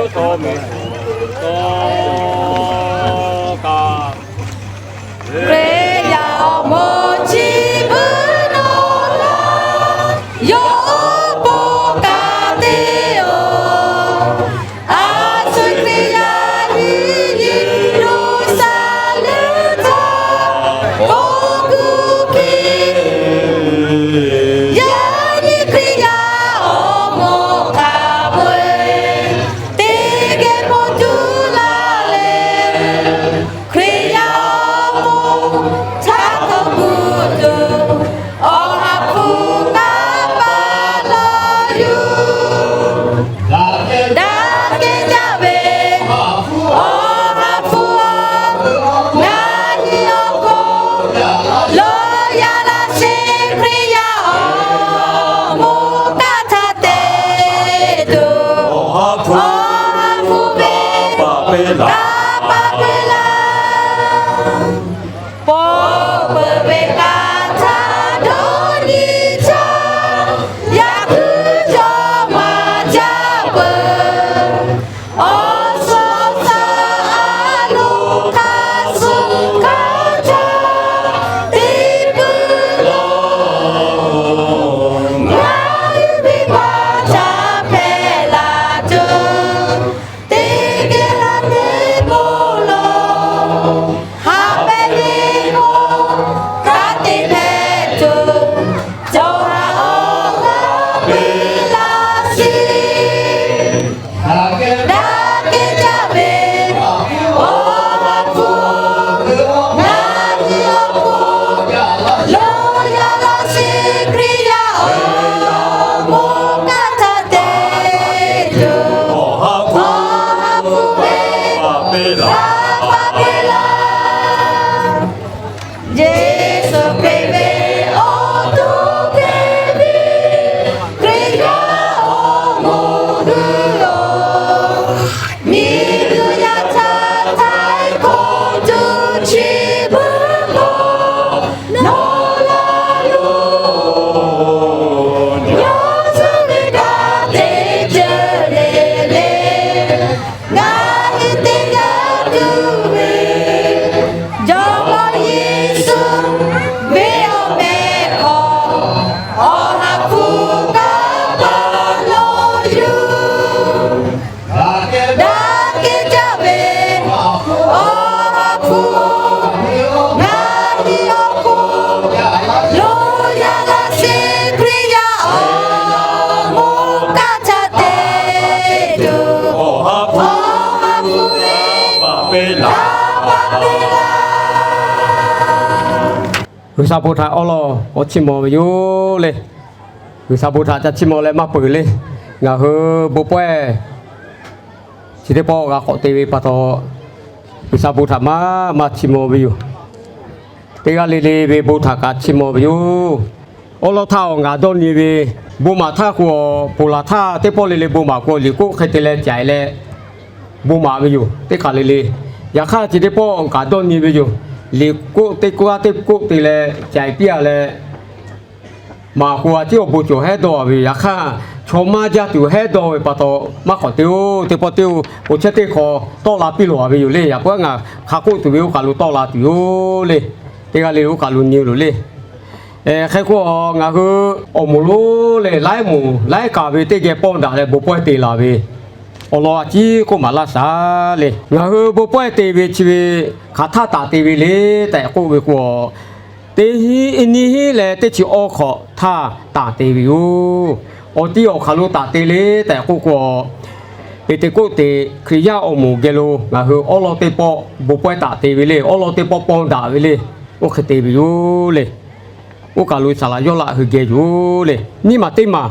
Tawˇ miˬ tuˬ tawˇ kaꞈ, Hkriꞈ yaˇ awˬ moˍ chi beuꞈ nawˬ laˇ yawˇ oˉ k'oˍ kaꞈ te-oˬ. A shu Hkriꞈ yaˇ nyiˇ Yeˍruˆsaˍlehnˍ htaˇ k'oˆ kuˬ hkiˬ, yaꞈ nyi Hkriꞈ yaˇ awˬ moˍ hk'a peu-eˬ teˇ geh hpaw tuˬ laˇ leh, Hkriꞈ yaˇ awˬ moˍ htaˇ k'awꞈ kuˬ tuˬ, Awˬ ha hpu kanˇ paˆ lawˬ yuˬ. Daꞈ kehˉ jaˇ ve Awˬ ha hpu-oˬ, ngaˬ hui awˬ hk'oˆ lo yaꞈ la sheˍ Hkriꞈ yaˇ awˬ moˍ kanˇ htaˇ te tuˬ, Awˬ ha hpu kanˇ paˆ piˇ laˇ. Paw peuˬ ve hk'aˬ htaˇ dawˇ nyi caˇ, yaꞈ hkuiˉ cawˬ maˍ jaˇ peuˬ. Awˬ suhˍ awˬ shaˍ a loˍ hk'a suhˍ hk'a caˇ, teˇ peuˬ lo ngaˬ hui venˇ baˆ ca hpehꞈ la tuˬ, teˇ geh la teˇ bon lo ha pehˍ ve k'o, kanˉ te hpehꞈ tuˬ, cawˬ ha awˬ g'aˇ piˇ laˇ sheˍ. Daꞈ kehˉ jaˇ ve Awˬ ha hpu, ngaˬ hui awˬ hk'oˆ lo yaꞈ la sheˍ Hkriꞈ yaˇ awˬ moˍ kanˇ htaˇ te tuˬ, Awˬ ha hpu, Awˬ ha hpu ve kanˇ paˆ piˇ laˇ. Yeˍsuˆ Hkriꞈ ve awˬ to hkeh ve Hkriꞈ yaˇ awˬ moˍ hui-oˬ, miˬguiˬ yaˇ htaꞈ htaiˍ hk'awꞈ tuˬ chi beuꞈ k'o, nawˬ laˇ lo yawˇ tcuhˉ ve kanˉ te ceuˬ le le, ngaˬ hui teˇ g'aˇ tuˬ ve Jawˇmawˇ Yeˍsuˆ ve awˬ meh hk'aw, Awˬ ha hpu kanˇ paˆ lawˬ yuˬ. Daꞈ kehˉ jaˇ ve Awˬ ha hpu, ngaˬ hui awˬ hk'oˆ lo yaꞈ la sheˍ Hkriꞈ yaˇ awˬ moˍ kanˇ htaˇ te tuˬ, Awˬ ha hpu ve kanˇ paˆ piˇ laˇ. G'uiˬsha bon htaꞈ awˉ lawˇ k'awꞈ chiˇ mvuh ve yoˬ le. G'uiˬsha bon htaꞈ ca chiˇ mvuh leh maˇ peuˬ le. Ngaˬ hui bon pawehˇ chi teˇ pawˆ g'a k'awꞈ te ve pa taw, G'uiˬsha bon htaꞈ maˇ maˇ chiˇ mvuh ve yoˬ. Teˇ g'aˇ le le ve bon htaꞈ kaꞈ chiˇ mvuh ve yoˬ. Awˉ lawˉ htaˇ awˬ ngaˬ dawˇ nyi ve, bon maˍ htaˇ k'o, ponˬ laˬ htaˇ teˇ pawˆ le le bon maˍ k'o, liꞈ k'oˆ hk'e te leh caiˍ leh bon maˍ ve yoˬ. Teˇ hk'aˬ le le, yaꞈ hk'aˇ chi teˇ pawˆ kaꞈ dawˇ nyi ve yoˬ. Liꞈ k'oˆ teˇ k'oˆ a teˇ k'oˆ te leh caiˍ piˇ a leh, maˍ k'o a ciˉ awˬ bon cawˬ hehˉ dawˇ ve yoˬ. Yaꞈ hk'aˇ, chaw maˇ jaˇ tuˬ hehˉ dawˇ ve pa taw, maˇ k'awꞈ te-oˬ. Teˇ pawˆ teˇ-oˬ, awˬ chehˇ teˇ hk'aw tawˆ la piˇ lawˬ ve yoˬ le. Yaꞈ k'o ngaˬ hk'a k'oˆ tuˬ ve oˇ kaˬ lo tawˆ la tuˬ yoˬ le. Teˇ g'aˇ le oˇ kaˬ lo nyi loˬ le. Hk'e k'o, ngaˬ hui awˬ moˍ lonˉ lehˬ, laiˉ moˍ laiˉ kaˬ ve teˇ geh pawˇ daꞈ leh bon pawehˇ te laˬ ve awˬ lawn a ciˉ k'oˆ maˍ laˇ shaˍ le. Ngaˬ hui bon pawehˇ te ve chi ve hk'aˬ htaˇ taˍ te ve le tehꞈ k'oˆ ve k'o, teˇ hinˉ nyiˇ hinˉ leh teˇ chi awˇ hk'awꞈ htaˇ taˍ te ve yoˬ. Awˬ ti awˬ hk'aˬ lo taˍ te le tehꞈ k'oˆ k'o, Peˍteˍkoˆteˍ Hkriꞈ yaˇ awˬ moˍ geh lo ngaˬ hui awˉ lawˇ teˇ pawˆ bon pawehˇ taˍ te ve le. Awˉ lawˇ teˇ pawˆ pawˇ daꞈ ve le. Oˇ hk'e te ve yoˬ le. Oˇ kaˬ lo saˍ laꞈ yawˇ laꞈ hui geh yoˬ le. Nyiˇ maˬ teˇ maˬ,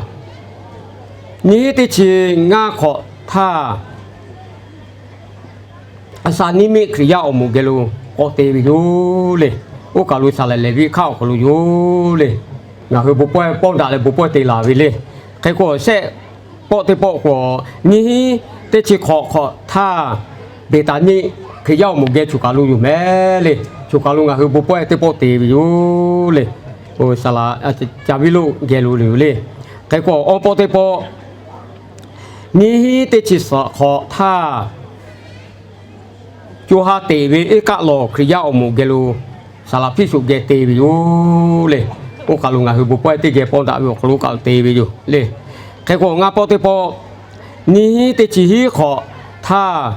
nyiˇ hinˉ teˇ chi ngaˇ hk'awꞈ htaˇ, Aˍsaˍniˆmiˆ Hkriꞈ yaˇ awˬ moˍ geh lo k'awꞈ te ve yoˬ le. Oˇ kaˬ lo saˍ laꞈ Leˍviˆ hkaˆ awˬ hk'aw lo yoˬ le. Ngaˬ hui bon pawehˇ pawˇ daꞈ leh bon pawehˇ te laˬ ve le. Hk'e k'o, shehˆ pawˆ teˇ pawˆ k'o, nyiˇ hinˉ teˇ chi hk'awꞈ hk'awꞈ htaˇ, Beˍtaˍniˆ Hkriꞈ yaˇ awˬ moˍ geh choˬ kaˬ lo yoˬ mehˍ le. Choˬ kaˬ lo ngaˬ hui bon pawehˇ teˇ pawˆ te ve yoˬ le. Saˍ laꞈ Caˍviˆloˆ geh lo le yoˬ le. Hk'e k'o, awˇ pawˆ teˇ pawˆ Nyiˇ hinˉ teˇ chi suhˍ hk'awꞈ htaˇ, co ha teꞈ ve iˉ kaˆ lawˬ Hkriꞈ yaˇ awˬ moˍ geh lo saˍ laˍ hpiˇ shoꞈ geh te ve yoˬ le. Oˇ kaˬ lo ngaˬ hui bon pawehˇ teˇ geh pawˇ daꞈ ve awˬ hk'aw lo kaꞈ te ve yoˬ le. Hk'e k'o, ngaˇ pawˆ teˇ pawˆ, nyiˇ hinˉ teˇ chi hiˉ hk'awꞈ htaˇ,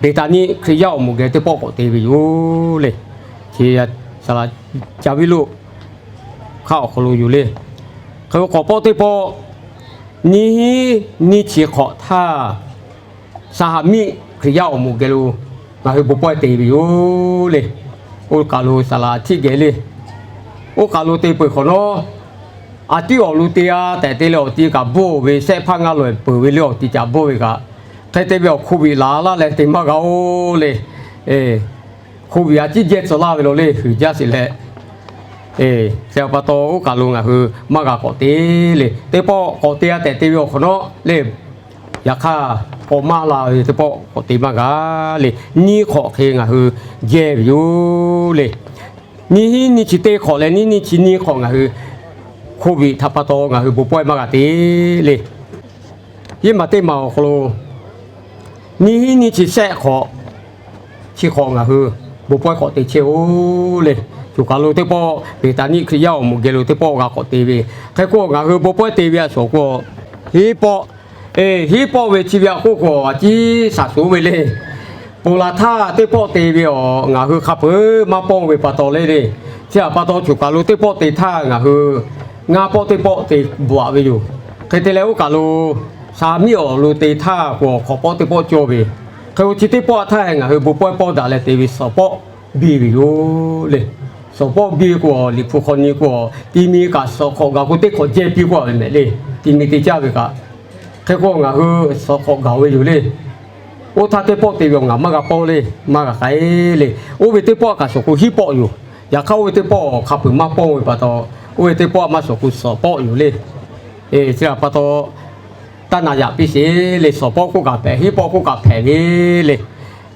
Beˍtaˍniˆ Hkriꞈ yaˇ awˬ moˍ geh teˇ pawˆ k'awꞈ te ve yoˬ le. Chi saˍ laˍ ca viˉ loˆ hk'aˆ awˬ hk'aw lo yoˬ le. Hk'e k'o, k'awꞈ pawˆ teˇ pawˆ, nyiˇ hinˉ nyiˇ chi hk'awꞈ htaˇ, Saˍhaˍmiˆ Hkriꞈ yaˇ awˬ moˍ geh lo ngaˬ hui bon pawehˇ te ve yoˬ le. Oˇ kaˬ lo saˍ laˍ htiˆ geh le. Oˇ kaˬ lo te peuˬ hk'awꞈ nawˉ, a tiˉ awˬ lo te-a tehꞈ te leh awˬ ti kaꞈ bawˇ ve, shehˆ hpaˇ ngaˇ lawˬ peuˬ ve le, awˬ ti caꞈ bawˇ ve kaꞈ, hk'e te ve awˬ hk'oˆ viꞈ laˬ laˇ leh te maˇ g'a-oˬ le. Hk'oˆ viꞈ a ciˉ jehˇ tcuh laˇ ve lo le, huiˍ jaˇ sheˍ leh. Chi pa taw oˇ kaˬ lo ngaˬ hui maˇ g'a k'awꞈ te le. Teˇ pawˆ k'awꞈ te-a tehꞈ te ve awˬ hk'awꞈ nawˉ le, yaꞈ hk'aˇ k'awꞈ maˇ la ve teˇ pawˆ k'awꞈ te maˇ g'a le. Nyiˇ hk'awꞈ hk'e ngaˬ hui jehˇ ve yoˬ le. Nyiˇ hinˉ nyiˇ chi teˇ hk'awꞈ leh nyiˇ hinˉ nyiˇ chi nyiˇ hk'awꞈ ngaˬ hui hk'oˆ viꞈ htaꞈ pa taw ngaˬ hui bon pawehˇ maˇ g'a te le. Yehˇ maˬ teˇ maˬ awˬ hk'aw lo nyiˇ hinˉ nyiˇ chi shehˆ hk'awꞈ, chi hk'awꞈ ngaˬ hui bon pawehˇ k'awꞈ te chehˇ-oˬ le. Choˬ kaˬ lo teˇ pawˆ Beˍtaˍniˆ Hkriꞈ yaˇ awˬ moˍ geh lo teˇ pawˆ g'a k'awꞈ te ve. Hk'e k'o, ngaˬ hui bon pawehˇ te ve a shuˍ k'o, hiˉ pawˆ, hiˉ pawˆ ve chi ve a k'oˆ k'o a ciˉ shaˍ shuˍ ve le. Ponˬ laˬ htaˇ teˇ pawˆ te ve awˬ ngaˬ hui hk'a peuˬ maˇ pawˆ ve pa taw le le. Chi htaꞈ pa taw choˬ kaˬ lo teˇ pawˆ te htaˇ ngaˬ hui ngaˇ pawˆ teˇ pawˆ te bvuhꞈ-aꞈ ve yoˬ. Hk'e te leh oˇ kaˬ lo Saˍhaˍmiˆ awˬ lo te htaˇ k'o, hk'awꞈ pawˆ teˇ pawˆ cawˇ ve. Hk'e k'o, chi teˇ pawˆ htaˇ ngaˬ hui bon pawehˇ pawˇ daꞈ leh te ve suhˍ pawˆ biˇ ve yoˬ le. Suhˍ pawˆ biˇ k'o, Liꞈ hpu hk'aw nyi k'o, ti mi kaꞈ suhˍ hk'awꞈ gaˬ k'o teˇ hk'awꞈ jehˇ piˇ k'oˆ ve mehˍ le. Ti mi te caˇ ve kaꞈ. Hk'e k'o, ngaˬ hui suhˍ hk'awꞈ gaˬ ve yoˬ le. Oˇ htaˇ teˇ pawˆ te ve awˬ ngaˬ maˇ g'a pawˇ le, maˇ g'a k'ai le. Oˇ ve teˇ pawˆ kaꞈ shuˍ k'o hiˉ pawˆ yoˬ. Yaꞈ hk'aˇ oˇ ve teˇ pawˆ hk'a peuˬ maˇ pawˇ ve pa taw, oˇ ve teˇ pawˆ maˇ shuˍ k'o suhˍ pawˆ yoˬ le. Chi htaꞈ pa taw, taˇ na yaꞈ piˇ sheˍ le. Suhˍ pawˆ k'oˆ kaꞈ hpehꞈ, hiˉ pawˆ k'oˆ kaꞈ hpehꞈ ve le.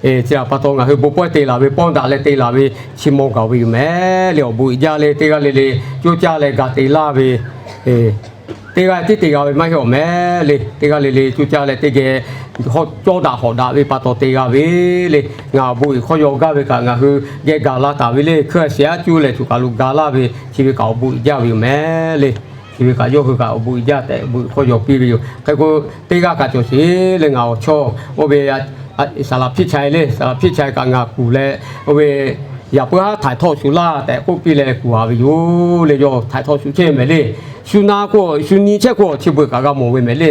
Chi htaꞈ pa taw ngaˬ hui bon pawehˇ te laˬ ve, pawˇ daꞈ leh te laˬ ve, chi maw gaˬ ve yoˬ mehˍ le. Awˬ bon uiˍ jaˇ le, teˇ g'aˇ le le coˇ caˇ leh ga te laˇ ve, teˇ g'aˇ tiˉ te g'a ve maˇ heˆ awˬ mehˍ le. Teˇ g'aˇ le le coˇ caˇ leh teˇ geh cawˇ daꞈ hawꞈ daꞈ ve pa taw te g'a ve le. Ngaˬ awˬ bon uiˍ hk'aw yaw gaˇ ve kaꞈ ngaˬ hui geh gaˬ la taˍ ve le. Hkui a shiˍ aˉ cuˇ leh choˬ kaˬ lo ga laˇ ve, chi ve kaꞈ awˬ bon uiˍ jaˇ ve yoˬ mehˍ le. Chi ve kaꞈ yawˇ hui kaꞈ awˬ bon uiˍ jaˇ tehꞈ bon uiˍ hk'aw yaw piˇ ve yoˬ. Hk'e k'o, teˇ g'aˇ kaꞈ cawˬ sheˍ le. Ngaˬ awˬ chawˇ oˇ ve saˍ laˍ hpiˇ chai le, saˍ laˍ hpiˇ chai kaꞈ ngaˬ kuˬ leh, oˇ ve yaꞈ puiˉ haˉ htaiˍ htawˆ shuˍ laˇ tehꞈ k'oˆ piˇ leh kuˬ a ve yoˬ le. Yawˇ htaiˍ htawˆ shuˍ chehˇ mehˍ le. Shu na k'o, shu nyi chehˇ k'o, chi beuꞈ kaꞈ g'a mawˬ ve mehˍ le.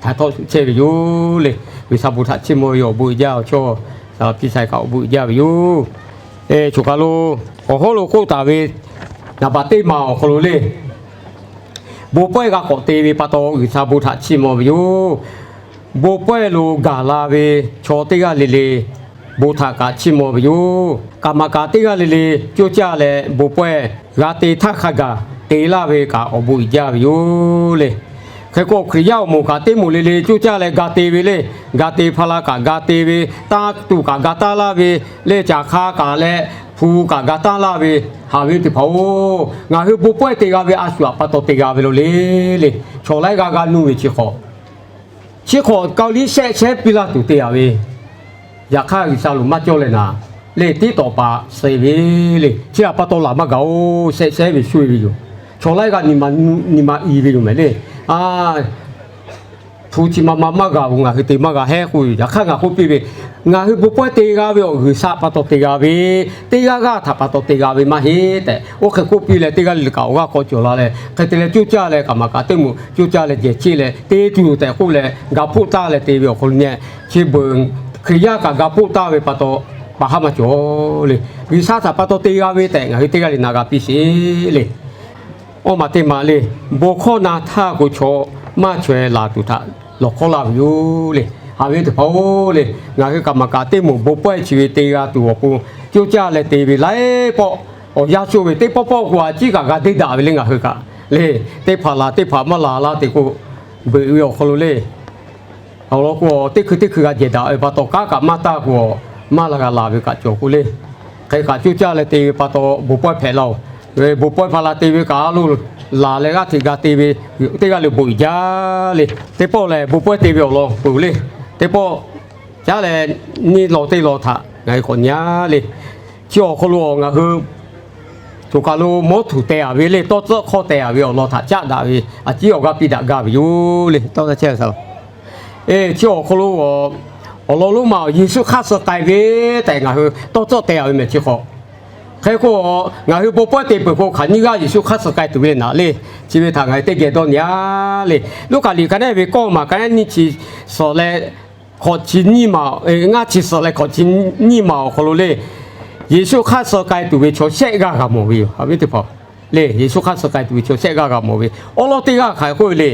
Htaiˍ htawˆ shuˍ chehˇ ve yoˬ le. G'uiˬsha bon htaꞈ chiˇ mvuh ve awˬ bon uiˍ jaˇ awˬ chawˇ, saˍ laˍ hpiˇ chai kaꞈ awˬ bon uiˍ jaˇ ve yoˬ. Choˬ kaˬ lo awˬ hawˉ lo k'oˆ taˍ ve naˍ baꞈ teˇ maˬ awˬ hk'aw lo le, bon pawehˇ g'a k'awꞈ te ve pa taw G'uiˬsha bon htaꞈ chiˇ mvuh ve yoˬ. Bon pawehˇ lo gaˬ la ve chaw teˇ g'aˇ le le, bon htaꞈ kaꞈ chiˇ mvuh ve yoˬ. Kaˍ maˍ kaꞈ teˇ g'aˇ le le coˇ caˇ leh bon pawehˇ g'a te htaˇ hk'a gaˬ te laˇ ve kaꞈ awˬ bon uiˍ jaˇ ve yoˬ le. Hk'e k'o, Hkriꞈ yaˇ awˬ moˍ kaꞈ teˇ moˍ le le coˇ caˇ leh ga te ve le. Ga te hpa la kaꞈ ga te ve, tanˇ tuˬ kaꞈ ga tanˇ laˇ ve le, caˬ hk'a kaꞈ leh hpu kaꞈ ga tanˇ laˇ ve, haꞈ ve teˇ hpaˍ-oˬ, ngaˬ hui bon pawehˇ te g'a ve a shu htaꞈ pa taw te g'a ve lo le le. Chaw laiˉ g'aˇ g'aˇ nuˇ ve chi hk'awꞈ, chi hk'awꞈ Kaoˇliˇshehˆ shehˉ piˇ laˇ tuˬ te-a ve, yaꞈ hk'aˇ G'uiˬsha loˍ maˇ cawˇ leh naˍ le, tiˉ tawˍ paˍ suh ve le. Chi htaꞈ pa taw laˬ maˇ gaˬ-oˬ, shehˆ shehˉ ve sho-e ve yoˬ. Chaw laiˉ g'aˇ nyi ma i ve yoˬ mehˍ le. Hpu chi ma ma maˇ g'a-oˬ, ngaˬ hui te maˇ g'a hehˉ k'oˆ ve yoˬ. Yaꞈ hk'aˇ ngaˬ k'oˆ piˇ ve, ngaˬ hui bon pawehˇ te g'a ve awˬ G'uiˬsha pa taw te g'a ve, teˇ g'aˇ g'aˇ htaꞈ pa taw te g'a ve maˇ heˆ tehꞈ, oˇ hk'e k'oˆ piˇ leh teˇ g'aˇ le le kaꞈ awˬ g'aˇ k'aw cawˬ la leh, hk'e te leh coˇ caˇ leh kaꞈ maˍ kaꞈ teˇ moˍ coˇ caˇ leh jehˬ cheˆ leh te tuˬ tehꞈ k'oˆ leh ga hpoˆ taˇ leh te ve awˬ hk'aw lo nyi, chi beuꞈ Hkriꞈ yaˇ kaꞈ ga hpoˆ taˇ ve pa taw, paˍ haˉ maˇ cawˬ le. G'uiˬsha htaꞈ pa taw te g'a ve tehꞈ ngaˬ hui teˇ g'aˇ le naˍ g'a piˇ sheˍ le. Awˇ maˬ teˇ maˬ le, bon hkawˇ na htaˇ k'o chaw maˇ chaweh laˬ tuˬ htaꞈ lawˬ hk'awˇ laˇ ve yoˬ le. Haꞈ ve teˇ hpaˍ-oˬ le, ngaˬ hui kaꞈ maˍ kaꞈ teˇ moˍ bon pawehˇ chi ve te g'a tuˬ awˬ pon coˇ caˇ leh te ve laiˉ pawˆ awˬ yanˇ sho ve teˇ pawˆ pawˆ k'o a ciˉ kaꞈ g'a deˇ daꞈ ve le ngaˬ hui kaꞈ le. Teˇ hpaˍ laˬ teˇ hpaˍ maˇ laˬ laˇ te k'o, beuꞈ ve awˬ hk'aw lo le, awˬ lawn k'o teˇ hkui teˇ hkui g'a jehˬ daꞈ ve pa taw kanˉ kaꞈ maˇ taˇ k'o, maˇ la g'a laˬ ve kaꞈ cawˬ k'o le. Hk'e kaꞈ coˇ caˇ leh te ve pa taw bon pawehˇ hpehꞈ la-oˬ. Bon pawehˇ hpaˇ la te ve kaꞈ a lo laˬ leh g'aˇ hteꞈ ga te ve, teˇ g'aˇ le bon uiˍ jaˇ le. Teˇ pawˆ lehˬ bon pawehˇ te ve awˬ lawn peuˬ le. Teˇ pawˆ caˉ leh nyiˇ law teˇ law htaꞈ ngaˬ hui k'awꞈ nyi-a le. Chi awˬ hk'aw lo ngaˬ hui choˬ kaˬ lo mawˉ htuˬ teh-a ve le, tawˇ tcuhˆ hk'awˇ teh-a ve awˬ lawn htaꞈ caˆ daꞈ ve a ciˉ awˬ g'aˇ piˇ daꞈ gaˇ ve yoˬ le. Tawˇ chehˇ ve chi awˬ hk'aw lo awˬ lawn lonˉ ma Yeˍsuˆ hk'aˇ suh k'ai ve tehꞈ ngaˬ hui tawˇ tcuhˆ teh-a ve mehˍ chi hk'awꞈ. Hk'e k'o, ngaˬ hui bon pawehˇ te peuˬ k'o hk'aˬ nyiˇ g'aˇ Yeˍsuˆ hk'aˇ suh k'ai tuˬ ve naꞈ le. Chi ve htaꞈ ngaˬ hui teˇ geh dawˇ nyi-a le. Luˉkaꞈ liꞈ ka neˉ ve kawˇ maˬ ka neˉ nyiˇ chi suhˍ leh hkawꞈ chi nyiˇ maˬ, ngaˇ chi suhˍ leh hkawꞈ chi nyiˇ maˬ awˬ hk'aw lo le, Yeˍsuˆ hk'aˇ suh k'ai tuˬ ve chaw shehˆ g'aˇ g'a mawˬ ve yoˬ. Awˬ viˉ teˇ hpaˍ le, Yeˍsuˆ hk'aˇ suh k'ai tuˬ ve chaw shehˆ g'aˇ g'a mawˬ ve. Awˉ lawˉ teˇ g'aˇ hk'aˬ hk'e k'oˆ ve le.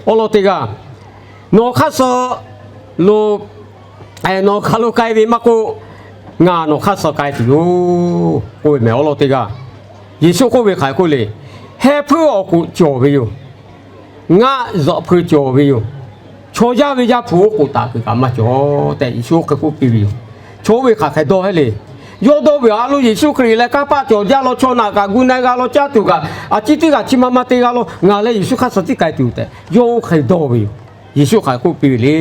Awˉ lawˉ teˇ g'aˇ, nawˬ hk'aˇ suh lo nawˬ hk'aˬ lo k'ai ve maˇ k'oˆ, ngaˬ nawˬ hk'aˇ suh k'ai tuˬ yoˬ k'oˆ ve mehˍ. Awˉ lawˉ teˇ g'aˇ, Yeˍsuˆ k'oˆ ve hk'aˬ hk'e k'oˆ le. Heh hpuiˇ awˬ k'oˍ cawˬ ve yoˬ. Ngaˆ zuhꞈ hpui cawˬ ve yoˬ. Chaw yaˇ ve Yaˇ hpu oˉ k'oˍ taˍ kuiˬ kaꞈ maˇ cawˬ tehꞈ Yeˍsuˆ oˇ hk'e k'oˆ piˇ ve yoˬ. Chaw oˇ ve hk'aˬ hk'e dawˇ heˆ le. Yawˇ dawˇ ve a lo Yeˍsuˆ Hkriꞈ leh kanˇ paˆ cawˬ jaˇ law, chaw naꞈ kaꞈ gu na g'a law, caˇ tuˬ kaꞈ a ciˉ teˇ g'aˇ chi ma ma te g'a law, ngaˬ leh Yeˍsuˆ hk'aˇ suh tiˉ k'ai tuˬ tehꞈ yawˇ oˇ hk'e dawˇ ve yoˬ. Yeˍsuˆ hk'aˬ hk'e k'oˆ piˇ ve le.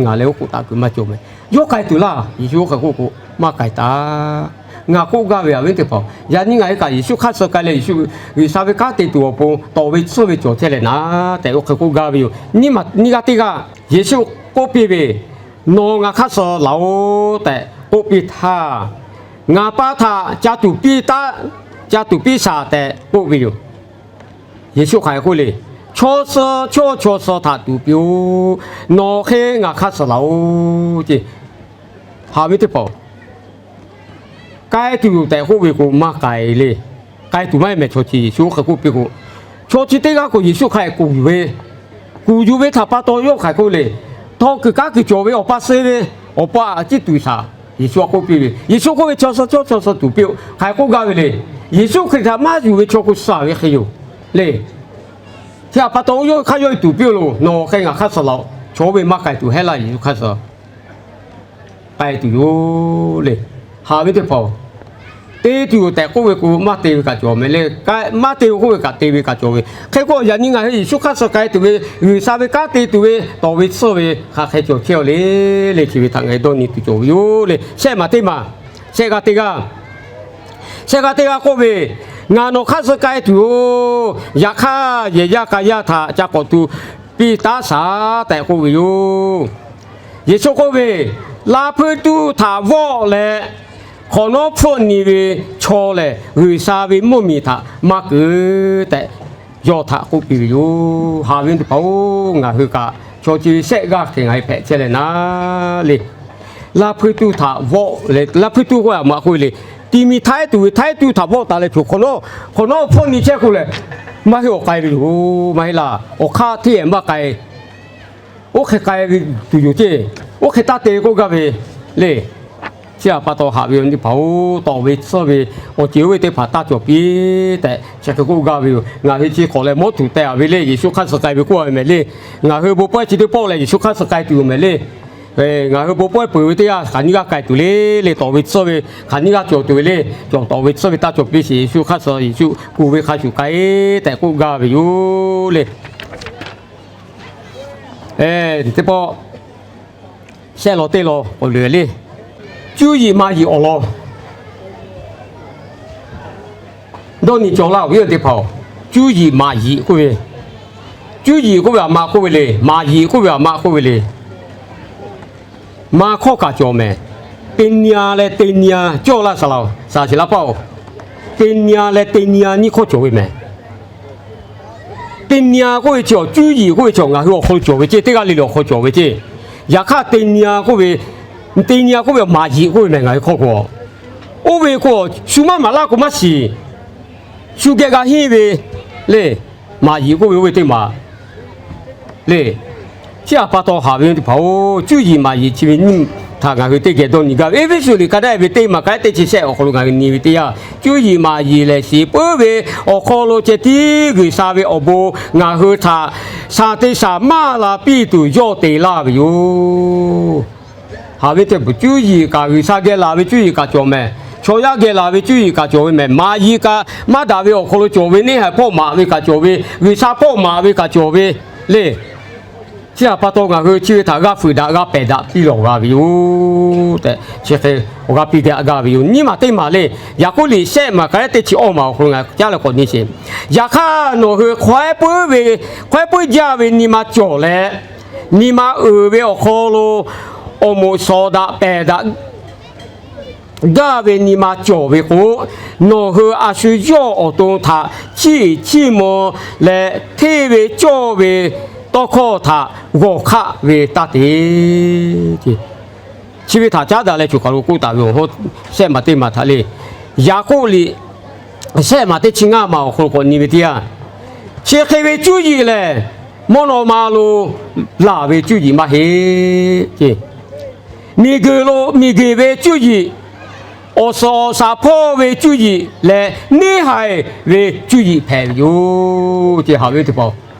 Ngaˬ leh oˉ k'oˍ taˍ kuiˬ maˇ cawˬ mehˍ. Yawˇ k'ai tuˬ laˇ. Yeˍsuˆ oˇ hk'e k'oˆ k'o, maˇ k'ai taˍ. Ngaˬ k'oˆ gaˇ ve awˬ viˉ teˇ hpaˍ, yaꞈ nyi ngaˬ hui kaꞈ Yeˍsuˆ hk'aˇ suh k'ai leh Yeˍsuˆ G'uiˬsha ve kanˉ te tuˬ awˬ pon tawˍ ve tsuhˇ ve cawˬ chehˇ leh naˉ tehꞈ oˇ hk'e k'oˆ gaˇ ve yoˬ. Nyiˇ g'aˇ teˇ g'aˇ Yeˍsuˆ k'oˆ piˇ ve, Nawˬ ngaˬ hk'aˇ suh laˬ-oꞈ tehꞈ k'oˆ piˇ htaˇ, ngaˬ pa htaꞈ ca tuˍ piˇ taˉ, ca tuˍ piˇ shaˍ tehꞈ k'oˆ ve yoˬ. Yeˍsuˆ hk'aˬ hk'e k'oˆ le. Chaw suh chaw chaw suh htaꞈ tuˍ piˇ-oˆ. Nawˬ hk'e ngaˬ hk'aˇ suh laˬ-oꞈ ce. Haꞈ ve teˇ hpaˍ, k'ai tuˬ yoˬ tehꞈ k'oˆ ve k'o maˇ k'ai le. K'ai tuˬ maˇ heˆ mehˍ chaw chi Yeˍsuˆ oˇ hk'e k'oˆ piˇ k'o, chaw chi teˇ g'aˇ k'o Yeˍsuˆ hk'aˬ hk'e kuˬ yuˬ ve, kuˬ yuˬ ve htaꞈ pa taw yawˇ hk'aˬ hk'e k'oˆ le. Htawˇ kuiˬ kanˉ kuiˬ cawˬ ve awˬ pa suh ve, awˬ pa a ciˉ tuˬ shaˍ Yeˍsuˆ a k'oˆ piˇ ve. Yeˍsuˆ k'oˆ ve chaw suh chaw chaw suh tuˍ piˇ-oˆ hk'aˬ hk'e k'oˆ gaˇ ve le. Yeˍsuˆ Hkriꞈ htaꞈ maˇ yuˬ ve chaw k'o suh ve hk'e yoˬ le. Chi htaꞈ pa taw oˇ yawˇ hk'aˇ yawˇ tuˍ piˇ-oˆ loˬ. Nawˬ hk'e ngaˬ hk'aˇ suh laˬ-oꞈ. Chaw oˇ ve maˇ k'ai tuˬ heˆ laˇ. Yeˍsuˆ hk'aˇ suh k'ai tuˬ yoˬ le. Haꞈ ve teˇ hpaˍ-oˬ, te tuˬ yoˬ tehꞈ k'oˆ ve k'o maˇ te ve kaꞈ cawˬ mehˍ le. Maˇ te ve k'oˆ ve kaꞈ te ve kaꞈ cawˬ ve. Hk'e k'o yaꞈ nyi ngaˬ hui Yeˍsuˆ hk'aˇ suh k'ai tuˬ ve, G'uiˬsha ve kanˉ te tuˬ ve, tawˍ ve tsuhˇ ve hk'aˬ hk'e cawˬ chehˇ-a le le. Chi ve htaꞈ ngaˬ hui dawˇ nyi tuˬ cawˬ ve yoˬ le. Shehˆ maˬ teˇ maˬ, shehˆ g'aˇ teˇ g'aˇ, shehˆ g'aˇ teˇ g'aˇ k'oˆ ve, Ngaˬ nawˬ hk'aˇ suh k'ai tuˬ yoˬ. Yaꞈ hk'aˇ yehˬ yaˇ k'a yaˇ htaꞈ ca k'awꞈ tu piˇ taˉ shaˍ tehꞈ k'oˆ ve yoˬ. Yeˍsuˆ k'oˆ ve, Laˇ hpuiˇ tuˇ htaꞈ vawˆ leh hk'awꞈ nawˉ hpfuhˆ nyi ve chaw lehˬ, G'uiˬsha ve mvuhˇmiˬ htaꞈ maˇ keunˍ tehꞈ yawˇ htaꞈ k'oˆ piˇ ve yoˬ. Haꞈ ve teˇ hpaˍ-oˬ, ngaˬ hui kaꞈ chaw chi ve shehˆ g'aˇ hk'e ngaˬ hui hpehꞈ chehˇ leh naˉ le. Laˇ hpuiˇ tuˇ htaꞈ vawˆ leh, Laˇ hpuiˇ tuˇ k'oˆ ve aꞈ ma k'oˆ ve le. Ti mi htaiˉ tuˬ ve htaiˉ tuˇ htaꞈ vawˆ taˍ leh htaꞈ hk'awꞈ nawˉ, hk'awꞈ nawˉ hpfuhˆ nyi chehˇ k'o lehˬ, maˇ heˆ awˬ k'ai ve yoˬ. Maˇ heˆ laˇ. Awˬ hk'aˇ hteˇ maˇ k'ai. Oˇ hk'e k'ai ve tuˬ yoˬ ceˇ. Oˇ hk'e taˇ te k'oˆ gaˇ ve le. Chi htaꞈ pa taw haꞈ ve awˬ viˉ teˇ hpaˍ-oˬ, tawˍ ve tsuhˇ ve awˬ ceuˬ oˇ ve teˇ hpaˍ taˇ cawˬ piˇ tehꞈ chi hk'e k'oˆ gaˇ ve yoˬ. Ngaˬ hui chi hk'awꞈ leh mawˉ tuˬ teh-a ve le. Yeˍsuˆ hk'aˇ suh k'ai ve k'oˆ ve mehˍ le. Ngaˬ hui bon pawehˇ chi teˇ pawˆ lehˬ Yeˍsuˆ hk'aˇ suh k'ai tuˬ yoˬ mehˍ le. Ngaˬ hui bon pawehˇ peuˬ ve teˇ yanˇ hk'aˬ nyiˇ g'aˇ k'ai tuˬ le le. Tawˍ ve tsuhˇ ve hk'aˬ nyiˇ g'aˇ cawˬ tuˬ ve le. Cawˬ tawˍ ve tsuhˇ ve taˇ cawˬ piˇ sheˍ. Yeˍsuˆ hk'aˇ suh Yeˍsuˆ kuˬ ve hk'a shuˍ k'ai tehꞈ k'oˆ gaˇ ve yoˬ le. Teˇ pawˆ shehˆ law teˇ law k'awꞈ loꞈ le. Cuˇ yiˍ maˍ yiˍ awˬ lawn dawˇ nyi cawˬ laˇ-oˬ, awˬ viˉ teˇ hpaˍ-oˬ. Cuˇ yiˍ maˍ yiˍ k'oˆ ve, cuˇ yiˍ k'oˆ ve aꞈ ma k'oˆ ve le. Maˍ yiˍ k'oˆ ve aꞈ ma k'oˆ ve le. Ma hkawˇ kaꞈ cawˬ mehˍ. Teˇ nyi-a leh teˇ nyi-a cawˇ laˇ saˍ laꞈ, saˍ shiˍ laˇ paˆ-oˬ. Teˇ nyi-a leh teˇ nyi-a nyiˇ hkawˇ cawˬ ve mehˍ. Teˇ nyi-a k'oˆ ve chi awˬ cuˇ yiˍ k'oˆ ve chi ngaˬ hui awˬ hk'aw lo cawˬ ve ceˇ. Teˇ g'aˇ le le awˬ hk'aw cawˬ ve ceˇ. Yaꞈ hk'aˇ teˇ nyi-a k'oˆ ve, teˇ nyi-a k'oˆ ve maˍ yiˍ k'oˆ ve mehˍ ngaˬ hui hkawˇ k'o. Oˇ ve k'o shu maˇ maˍ laˇ k'o maˇ shiˍ. Shu geh g'a henˇ ve le. Maˍ yiˍ k'oˆ ve oˇ ve teˇ maˬ le. Chi htaꞈ pa taw haꞈ ve teˇ hpaˍ-oˬ, cuˇ yiˍ maˍ yiˍ chi ve nyiˇ htaꞈ ngaˬ hui teˇ geh dawˇ nyi gaˇ ve. Eˇfeˇsuꞈ liꞈ ka daˇ ve teˇ maˬ ka teˇ chi shehˆ awˬ hk'aw lo ngaˬ hui nyi ve teˇ yanˇ, cuˇ yiˍ maˍ yiˍ lehˬ shiˍ puiˉ ve awˬ hk'aw lo ceh tiˉ G'uiˬsha ve awˬ bon ngaˬ hui htaꞈ shaˍ te shaˍ maˇ la piˇ tuˬ yawˇ te laˇ ve yoˬ. Haꞈ ve teˇ hpaˍ, cuˇ yiˍ kaꞈ G'uiˬsha geh laˬ ve cuˇ yiˍ kaꞈ cawˬ mehˍ. chaw yaˇ geh laˬ ve cuˇ yiˍ kaꞈ cawˬ ve mehˍ. Maˍ yiˍ kaꞈ maˇ daꞈ ve awˬ hk'aw lo cawˬ ve, neˇ haiˬ hpawˇ maˍ ve kaꞈ cawˬ ve, G'uiˬsha hpawˇ maˍ ve kaꞈ cawˬ ve le. Chi htaꞈ pa taw ngaˬ hui chi ve htaꞈ g'a fuiˍ daꞈ g'a pehˬ daꞈ piˇ lawˬ g'a ve yoˬ tehꞈ, chi hk'e awˬ g'aˇ piˇ daꞈ gaˇ ve yoˬ. Nyiˇ maˬ teˇ maˬ le, Yaˍkoˆ liꞈ shehˆ maˬ hk'a lehˬ teˇ chi awˇ maˬ awˬ hk'aw lo ngaˬ caˉ leh k'awꞈ nyi sheˍ. Yaꞈ hk'aˇ nawˬ hui hk'awehˉ puiˉ ve, hk'awehˉ puiˉ jaˇ ve nyi ma cawˬ leh, nyi ma uiˍ ve awˬ hk'aw lo awˬ moˍ shawˍ daꞈ pehˬ daꞈ gaˇ ve nyi ma cawˬ ve k'o, nawˬ hui a shu yawˇ awˬ to htaꞈ chiˇ chiˇ mvuh leh hteˇ ve cawˇ ve tawˇ hkawˇ htaꞈ g'awˬ hk'aˆ ve taˇ te. Chi ve htaꞈ caˉ daꞈ leh choˬ kaˬ lo k'oˆ taˍ ve awˬ hawˉ shehˆ maˬ teˇ maˬ htaꞈ le, Yaˍkoˆ liꞈ shehˆ maˬ teˇ chi ngaˇ maˬ awˬ hk'aw lo k'awꞈ nyi ve teˇ yanˇ, chi hk'e ve cuˇ yiˍ lehˬ, mvuhˇ naw ma lo laˬ ve cuˇ yiˍ maˇ heˆ. Miˬguiˬ lo miˬguiˬ ve cuˇ yiˍ, awˬ suhˍ awˬ shaˍ hpawˇ ve cuˇ yiˍ leh neˇ haiˬ ve cuˇ yiˍ hpehꞈ ve yoˬ. Chi haꞈ ve teˇ hpaˍ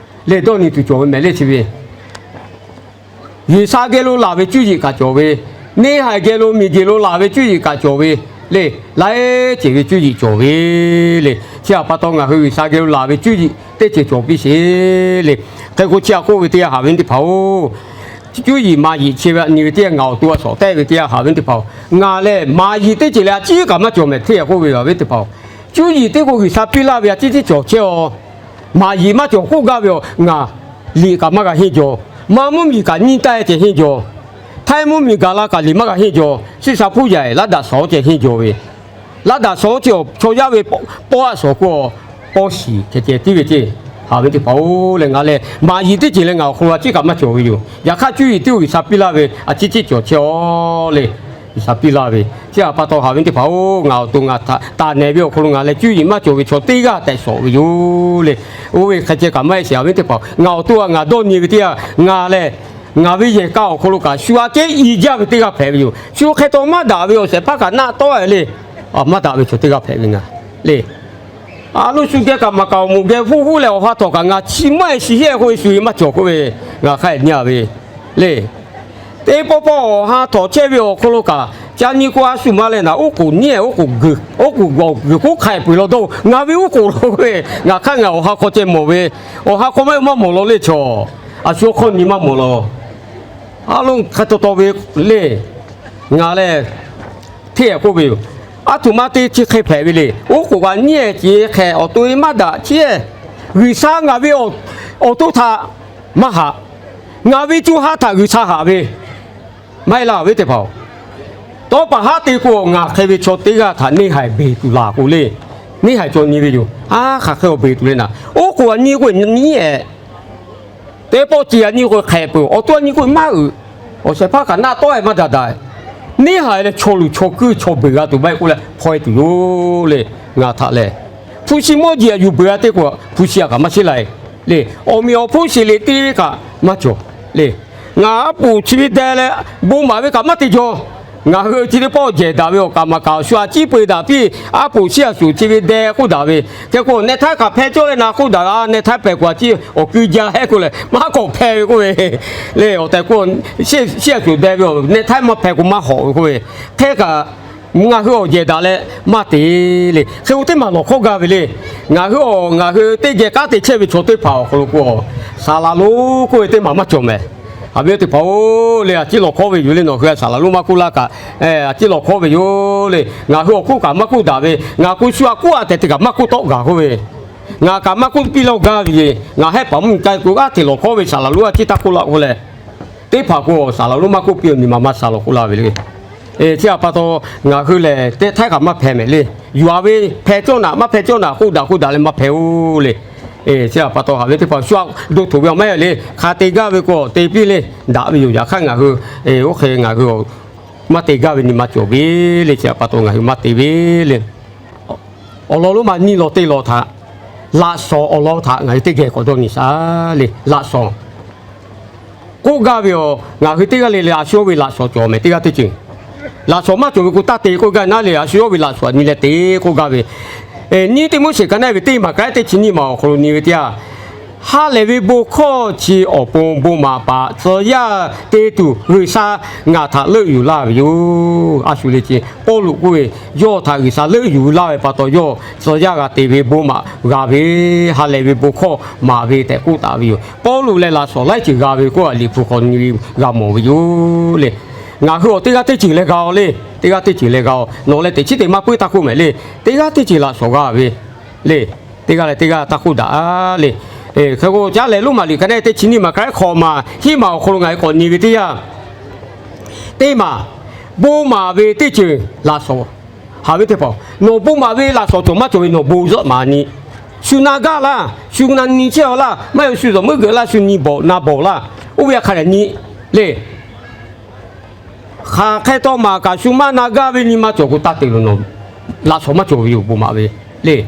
lehˬ dawˇ nyi tuˬ cawˬ ve mehˍ le chi ve. G'uiˬsha geh lo laˬ ve cuˇ yiˍ kaꞈ cawˬ ve, neˇ haiˬ geh lo miˬguiˬ lo laˬ ve cuˇ yiˍ kaꞈ cawˬ ve le. Laiˉ ceuˬ ve cuˇ yiˍ cawˬ ve le. Chi htaꞈ pa taw ngaˬ hui G'uiˬsha geh lo laˬ ve cuˇ yiˍ teˇ ceuˬ cawˬ piˇ sheˍ le. Hk'e k'o chi htaꞈ k'oˆ ve teˇ yanˇ haꞈ ve teˇ hpaˍ-oˬ, cuˇ yiˍ maˍ yiˍ chi ve nyi ve teˇ yanˇ ngaˬ awˬ to a shawˍ tehˆ ve teˇ yanˇ haꞈ ve teˇ hpaˍ-oˬ, ngaˬ lehˬ maˍ yiˍ teˇ ceuˬ leh a ciˉ kaꞈ maˇ cawˬ mehˍ hteˇ k'oˆ ve a ve teˇ hpaˍ-oˬ, cuˇ yiˍ teˇ k'o G'uiˬsha piˇ laˇ ve a ciˉ ciˉ cawˬ chehˇ-aw. Maˍ yiˍ maˇ cawˬ k'oˆ gaˇ ve-aˬ, ngaˬ liꞈ kaꞈ maˇ g'a henˇ jaw. Maˇ mvuhˇmiˬ kaꞈ nyiˇ taˇ ceh henˇ jaw. Htaiˇ mvuhˇmiˬ gaˬ la kaꞈ liꞈ maˇ g'a henˇ jaw. Suˇ sha hpuˇ yaꞈ-ehˍ laˇ daꞈ shawˍ ceh henˇ jaw ve, laˇ daꞈ shawˍ ceh awˬ chaw yaˇ ve pawˆ aˆ shawˍ k'o, pawˇ shiˍ ceh ceh tiˉ ve ceh. Haꞈ ve teˇ hpaˍ-oˬ leh, ngaˬ lehˬ maˍ yiˍ teˇ ceuˬ leh ngaˬ awˬ hk'aw lo a ciˉ kaꞈ maˇ cawˬ ve yoˬ. Yaꞈ hk'aˇ cuˇ yiˍ teˇ g'uiˬ sha piˇ laˇ ve a ciˉ ciˉ cawˬ chehˇ-aw le. G'uiˬ sha piˇ laˇ ve chi htaꞈ pa taw haꞈ ve teˇ hpaˍ-oˬ, ngaˬ awˬ to ngaˬ htaꞈ taˍ nehˬ ve awˬ hk'aw lo ngaˬ lehˬ cuˇ yiˍ maˇ cawˬ ve chaw teˇ g'aˇ tehꞈ shawˍ ve yoˬ le. Oˇ ve hk'e ceh kaꞈ maˇ heˆ sheˍ, haꞈ ve teˇ hpaˍ-oˬ, ngaˬ awˬ to htaꞈ ngaˬ dawˇ nyi ve teˇ yanˇ, ngaˬ lehˬ ngaˬ ve yehˬ k'a awˬ hk'aw lo kaꞈ shu aꞈ kehˉ i jaˇ ve teˇ g'aˇ hpehꞈ ve yoˬ. Shu hk'e taw maˇ daꞈ ve awˬ shehˍ hpaˇ kaꞈ naˆ tawˆ-e le. Maˇ daꞈ ve chaw teˇ g'aˇ hpehꞈ ve ngaˬ le. A loˇ shu geh kaꞈ maˍ kaꞈ awˬ moˍ geh huˇ huˉ leh awˬ ha htawꞈ kaꞈ ngaˬ chi maˇ heˆ shiˍ heˆ k'oˆ ve shu ve maˇ cawˬ k'oˆ ve, ngaˬ hk'a nyi-a ve le. Teˇ pawˆ pawˆ awˬ ha htawꞈ chehˇ ve awˬ hk'aw lo kaꞈ ca nyi k'o a shu ma leh naˍ, oˉ k'oˍ nyiˉ-ehˍ, oˉ k'oˍ g'uiˬ k'oˉ hk'aiˍ peuˬ law dawˇ-oˬ, ngaˬ ve oˉ k'oˍ law k'oˆ ve, ngaˬ hk'aˇ ngaˬ awˬ ha hk'aw ceh mawˬ ve, awˬ ha hk'aw maˇ maˇ mawˬ law le chaw. A shu awˬ hk'aw nyi maˇ mawˬ law. A loˇ hk'e taw taw ve le. Ngaˬ lehˬ hteˇ-ehˍ k'oˆ ve yoˬ. Aˉ htoꞈ ma te chi hk'e hpehꞈ ve le. Oˉ k'oˍ kaꞈ nyiˉ-ehˍ ce hk'e awˬ to-e maˇ daꞈ chehˇ. G'uiˬ sha ngaˬ ve awˬ to htaꞈ maˇ haꞈ. Ngaˬ ve co ha htaꞈ G'uiˬ sha haꞈ ve maˇ heˆ laˇ ve teˇ hpaˍ-oˬ, tawˇ paˍ haˉ te k'o, ngaˬ hk'e ve chaw teˇ g'aˇ htaꞈ neˇ haiˬ beˬ tuˬ laˬ k'o le. Neˇ haiˬ cawˬ nyi ve yoˬ. Aˉ, hk'aˬ hk'e awˬ beˬ tuˬ le naˍ. Oˉ k'oˍ aꞈ nyi k'o nyiˉ-ehˍ, teˇ pawˆ ce aꞈ nyi k'o hk'ehꞈ peuˬ, awˬ to aꞈ nyi k'o maˇ uiˍ. Awˬ shehˍ hpaˇ kaꞈ naˆ tawˆ-e maˇ daꞈ daꞈ. Neˇ haiˬ leh chaw luˬ chaw kuiˇ chaw beˬ g'a tuˬ maˇ heˆ k'oˆ leh hpaw-e tuˬ yoˬ le. Ngaˬ htaꞈ lehˬ hpu shi mawˇ jeˬ aꞈ yuˬ beˬ g'a teˇ k'o, hpu shi aꞈ kaꞈ maˇ sheˉ la-e le. Awˬ meꞈ awˬ hponˇ sheˍ le te ve kaꞈ maˇ cawˬ le. Ngaˬ aˉ poꞈ chi ve deh leh bon maˍ ve kaꞈ maˇ te jaw. Ngaˬ hui chi teˇ pawˆ jehˬ daꞈ ve awˬ kaˍ maˍ kaꞈ awˬ shu aꞈ ciˉ peu-e daꞈ piˇ. Aˉ poꞈ shiˉ aꞈ shuˍ chi ve deh k'oˆ daꞈ ve, hk'e k'o neh htaˇ kaꞈ hpeh cawˇ leh na k'oˆ daꞈ ve, a neh htaˇ pehˬ k'o aꞈ ciˉ awˬ kui ja hehˉ k'oˆ leh maˇ k'awꞈ hpeh ve k'oˆ ve le. Awˬ tehˬ k'o shiˉ aꞈ shuˍ deh ve, neh htaˇ maˇ hpeh k'o maˇ hawꞈ ve k'oˆ ve, hk'e kaꞈ ngaˬ hui awˬ jehˬ daꞈ leh maˇ te le. Hk'e k'o teˇ maˬ lawˬ hkawˇ gaˇ ve le. Ngaˬ hui awˬ, ngaˬ hui teˇ geh k'aˉ te chehˇ ve chaw teˇ hpaˍ awˬ hk'aw lo k'o, saˍ laˍ lonˉ k'oˆ ve teˇ maˬ maˇ cawˬ mehˍ. Haꞈ ve teˇ hpaˍ-oˬ le, a ciˉ lawˬ hkawˇ ve yoˬ le. Nawˬ hui a saˍ laˍ lonˉ maˇ k'oˆ laˇ kaꞈ, a ciˉ lawˬ hkawˇ ve yoˬ le. Ngaˬ hui awˬ hk'oˆ kaꞈ maˇ k'oˆ daꞈ ve, ngaˬ k'o shu aꞈ k'oˆ-a tehꞈ te kaꞈ maˇ k'oˆ tawˆ gaˬ k'oˆ ve, ngaˬ kaꞈ maˇ k'oˆ piˇ lawˇ gaˇ ve, ngaˬ hehˉ paˍ mvuhˇmiˬ k'ai k'o g'aˇ hteꞈ lawˬ hkawˇ ve saˍ laˍ lonˉ a ciˉ taˇ k'oˆ laˇ k'oˆ leh, teˇ hpaˍ k'o saˍ laˍ lonˉ maˇ k'oˆ piˇ-oˬ, nyi ma maˇ sha lawˬ k'oˆ laˇ ve le. Chi htaꞈ pa taw ngaˬ hui lehˬ teˇ htaˇ kaꞈ maˇ hpeh mehˍ le. Yuˬ-a ve hpeh cawˇ naꞈ maˇ hpeh cawˇ naꞈ k'oˆ daꞈ k'oˆ daꞈ leh maˇ hpeh-oˬ le. Chi htaꞈ pa taw haꞈ ve teˇ hpaˍ shu aꞈ do htoꞈ ve awˬ maˇ heˆ le. Hk'a te gaˇ ve k'o te piˇ le. Daꞈ ve yoˬ. Yaꞈ hk'aˇ ngaˬ hui oˇ hk'e ngaˬ hui maˇ te gaˇ ve nyi ma cawˬ ve le. Chi htaꞈ pa taw ngaˬ hui maˇ te ve le. Awˬ lawn lonˉ ma nyiˇ lawn teˇ lawn htaꞈ, laꞈ shawnˍ awˬ lawn htaꞈ ngaˬ hui teˇ geh k'awꞈ dawˇ nyi shaˍ le. Laꞈ shawnˍ k'oˆ gaˇ ve awˬ, ngaˬ hui teˇ g'aˇ le le a shu yawˇ ve laꞈ shawnˍ cawˬ mehˍ teˇ g'aˇ teˇ ceuˬ. Laꞈ shawnˍ maˇ cawˬ ve k'o taˇ te k'oˆ gaˇ naˉ le. A shu yawˇ ve laꞈ shawnˍ aꞈ nyi leh te k'oˆ gaˇ ve, nyiˇ Tiˆmoˉseˍ ka naˆ ve teˇ maˬ ka eˉ teˇ chi nyiˇ maˬ awˬ hk'aw lo nyi ve teˇ yanˇ, Ha lehˬ ve bon hkawˇ chi awˬ pon bon maˍ paˍ tcuh yaˇ te tuˬ G'uiˬsha ngaˬ htaꞈ leuˆ yuˬ laˇ ve yoˬ. A shu le ce Pawˇluꞈ k'oˆ ve, yawˇ htaꞈ G'uiˬsha leuˆ yuˬ laˇ ve pa taw, yawˇ tcuh yaˇ g'a te ve bon maˍ g'a ve, ha lehˬ ve bon hkawˇ maˍ ve tehꞈ k'oˆ taˍ ve yoˬ. Pawˇluꞈ lehˬ laꞈ shawnˍ laiˉ ceuˬ g'a ve k'oˆ a, Liꞈ hpu hk'aw nyi ve g'a mawˬ ve yoˬ le. Ngaˬ hui awˬ teˇ g'aˇ teˇ ceuˬ leh g'a-oˬ le. Teˇ g'aˇ teˇ ceuˬ leh g'a-oˬ. Nawˬ leh teꞈ chiˉ te maˇ puiˉ taˇ hk'oˆ mehˍ le. Teˇ g'aˇ teˇ ceuˬ laꞈ shawnˍ g'a ve le. Teˇ g'aˇ leh teˇ g'aˇ taˇ hk'oˆ daꞈ le. Hk'e k'o, caˉ lehˬ Roˉmaꞈ liꞈ ka neˉ teˇ chi nyiˇ maˬ ka eˉ hk'awꞈ maˬ hiˉ maˬ awˬ hk'aw lo ngaˬ hui k'awꞈ nyi ve teˇ yanˇ, teˇ maˬ bon maˍ ve teˇ ceuˬ laꞈ shawnˍ. Haꞈ ve teˇ hpaˍ, nawˬ bon maˍ ve laꞈ shawnˍ cawˬ maˇ cawˬ ve nawˬ bon zuhˆ maˍ nyi. Shu na gaˇ laˇ, shu na nyi chehˇ-aw laˇ, maˇ heˆ shu zuhꞈ muiˉ geuꞈ laˇ, shu nyi bawˬ na bawˬ laˇ, oˇ ve hk'a dehꞈ nyi le. Hk'aˬ hk'e taw maˍ kaꞈ shu maˇ na gaˇ ve nyi ma cawˬ k'o, taˇ te loˬ nawˬ, laꞈ shawnˍ maˇ cawˬ ve yoˬ, bon maˍ ve le.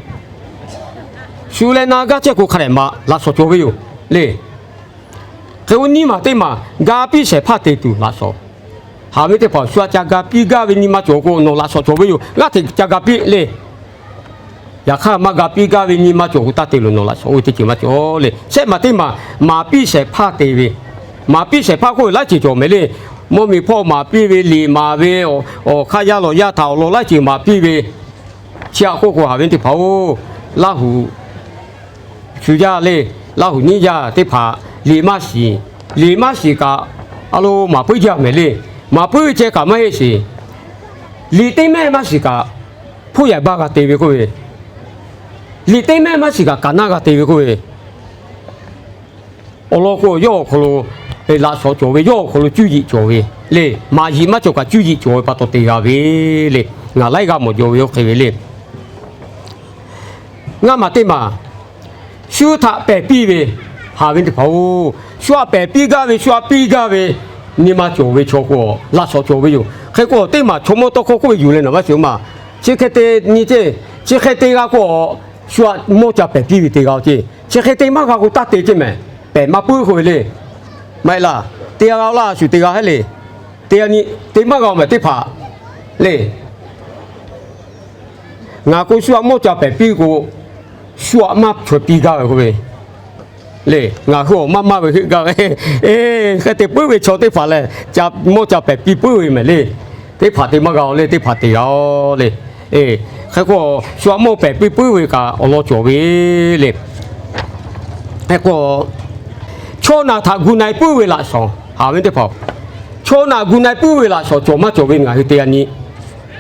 Shu leh na gaˇ chehˇ k'o, hk'a dehꞈ maˍ laꞈ shawnˍ cawˬ ve yoˬ le. Hk'e k'o, nyiˇ maˬ teˇ maˬ ga piˇ shehˍ hpaˇ te tuˬ laꞈ shawnˍ. Haꞈ ve teˇ hpaˍ, shu htaꞈ ca ga piˇ gaˇ ve nyi ma cawˬ k'o, nawˬ laꞈ shawnˍ cawˬ ve yoˬ. G'aˇ hteꞈ ca ga piˇ le. Yaꞈ hk'aˇ, maˇ ga piˇ gaˇ ve nyi ma cawˬ k'o, taˇ te loˬ nawˬ, laꞈ shawnˍ oˇ ve teˇ ceuˬ maˇ cawˬ le. Shehˆ maˬ teˇ maˬ maˍ piˇ shehˍ hpaˇ te ve, maˍ piˇ shehˍ hpaˇ k'oˆ ve laiˉ ceuˬ cawˬ mehˍ le. Mvuhˇmiˬ hpawˇ maˍ piˇ ve, liꞈ maˍ ve, awˬ hk'aˇ yaˇ lawˬ yaˇ htaꞈ awˬ lawn laiˉ ceuˬ maˍ piˇ ve, chi htaꞈ k'oˆ k'o, haꞈ ve teˇ hpaˍ-oˬ, Laˇhuˍ shu yaˇ le, Laˇhuˍ nyiˇ yaˇ teˇ hpaˍ liꞈ maˇ shiˍ. Liꞈ maˇ shiˍ kaꞈ, a lo maˍ puiˉ jaˇ mehˍ le. Maˍ puiˉ ve ceh kaꞈ maˇ heˆ sheˍ. Liꞈ teˇ mehˆ maˇ shiˍ kaꞈ, hpoˇ yaꞈ baˇ g'a te ve k'oˆ ve, liꞈ teˇ mehˆ maˇ shiˍ kaꞈ, kaꞈ naˇ g'a te ve k'oˆ ve, awˬ lawn k'o, yawˇ awˬ hk'aw lo laꞈ shawnˍ cawˬ ve, yawˇ awˬ hk'aw lo cuˇ yiˍ cawˬ ve le. Maˍ yiˍ maˇ cawˬ kaꞈ, cuˇ yiˍ cawˬ ve pa taw te g'a ve le. Ngaˬ laiˉ g'aˇ mawˬ jaw ve oˇ hk'e ve le. Ngaˇ maˬ teˇ maˬ, shu htaꞈ pehˬ piˇ ve, haꞈ ve teˇ hpaˍ-oˬ, shu htaꞈ pehˬ piˇ gaˇ ve, shu htaꞈ piˇ gaˇ ve nyi ma cawˬ ve chaw k'o, laꞈ shawnˍ cawˬ ve yoˬ. Hk'e k'o, teˇ maˬ chaw mawˇ tawˇ hkawˇ k'oˆ ve yuˬ leh nawˬ maˇ shiˍ-oˬ maˬ. Chi hk'e te nyi ceˇ, chi hk'e te g'a k'o, shu htaꞈ mawˇ ca pehˬ piˇ ve te g'a-o ceˇ. Chi hk'e te maˇ g'a k'o, taˇ te ceˇ mehˍ. Pehˬ maˇ puiˉ k'oˆ ve le. Maˇ heˆ laˇ. Te g'a g'a-o laˇ, shu te g'a heˆ le. Te g'a nyi, te maˇ g'a-o mehˍ teˇ hpaˍ le. Ngaˬ k'o, shu htaꞈ mawˇ ca pehˬ piˇ k'o, shu htaꞈ maˇ chaweh piˇ gaˇ ve k'oˆ ve le. Ngaˬ hui awˬ maˇ maˇ ve heuˆ gaˇ ve, hk'e te puiˉ ve chaw teˇ hpaˍ lehˬ, ca mawˇ ca pehˬ piˇ puiˉ ve mehˍ le. Teˇ hpaˍ te maˇ g'a-o le, teˇ hpaˍ te g'a-o le. Hk'e k'o, shu htaꞈ mawˇ pehˬ piˇ puiˉ ve kaꞈ awˬ lawn cawˬ ve le. Hk'e k'o, chaw naˬ htaꞈ gu na-e puiˉ ve laꞈ shawnˍ, haꞈ ve teˇ hpaˍ, chaw naˬ gu na-e puiˉ ve laꞈ shawnˍ cawˬ maˇ cawˬ ve ngaˬ hui te g'a nyi.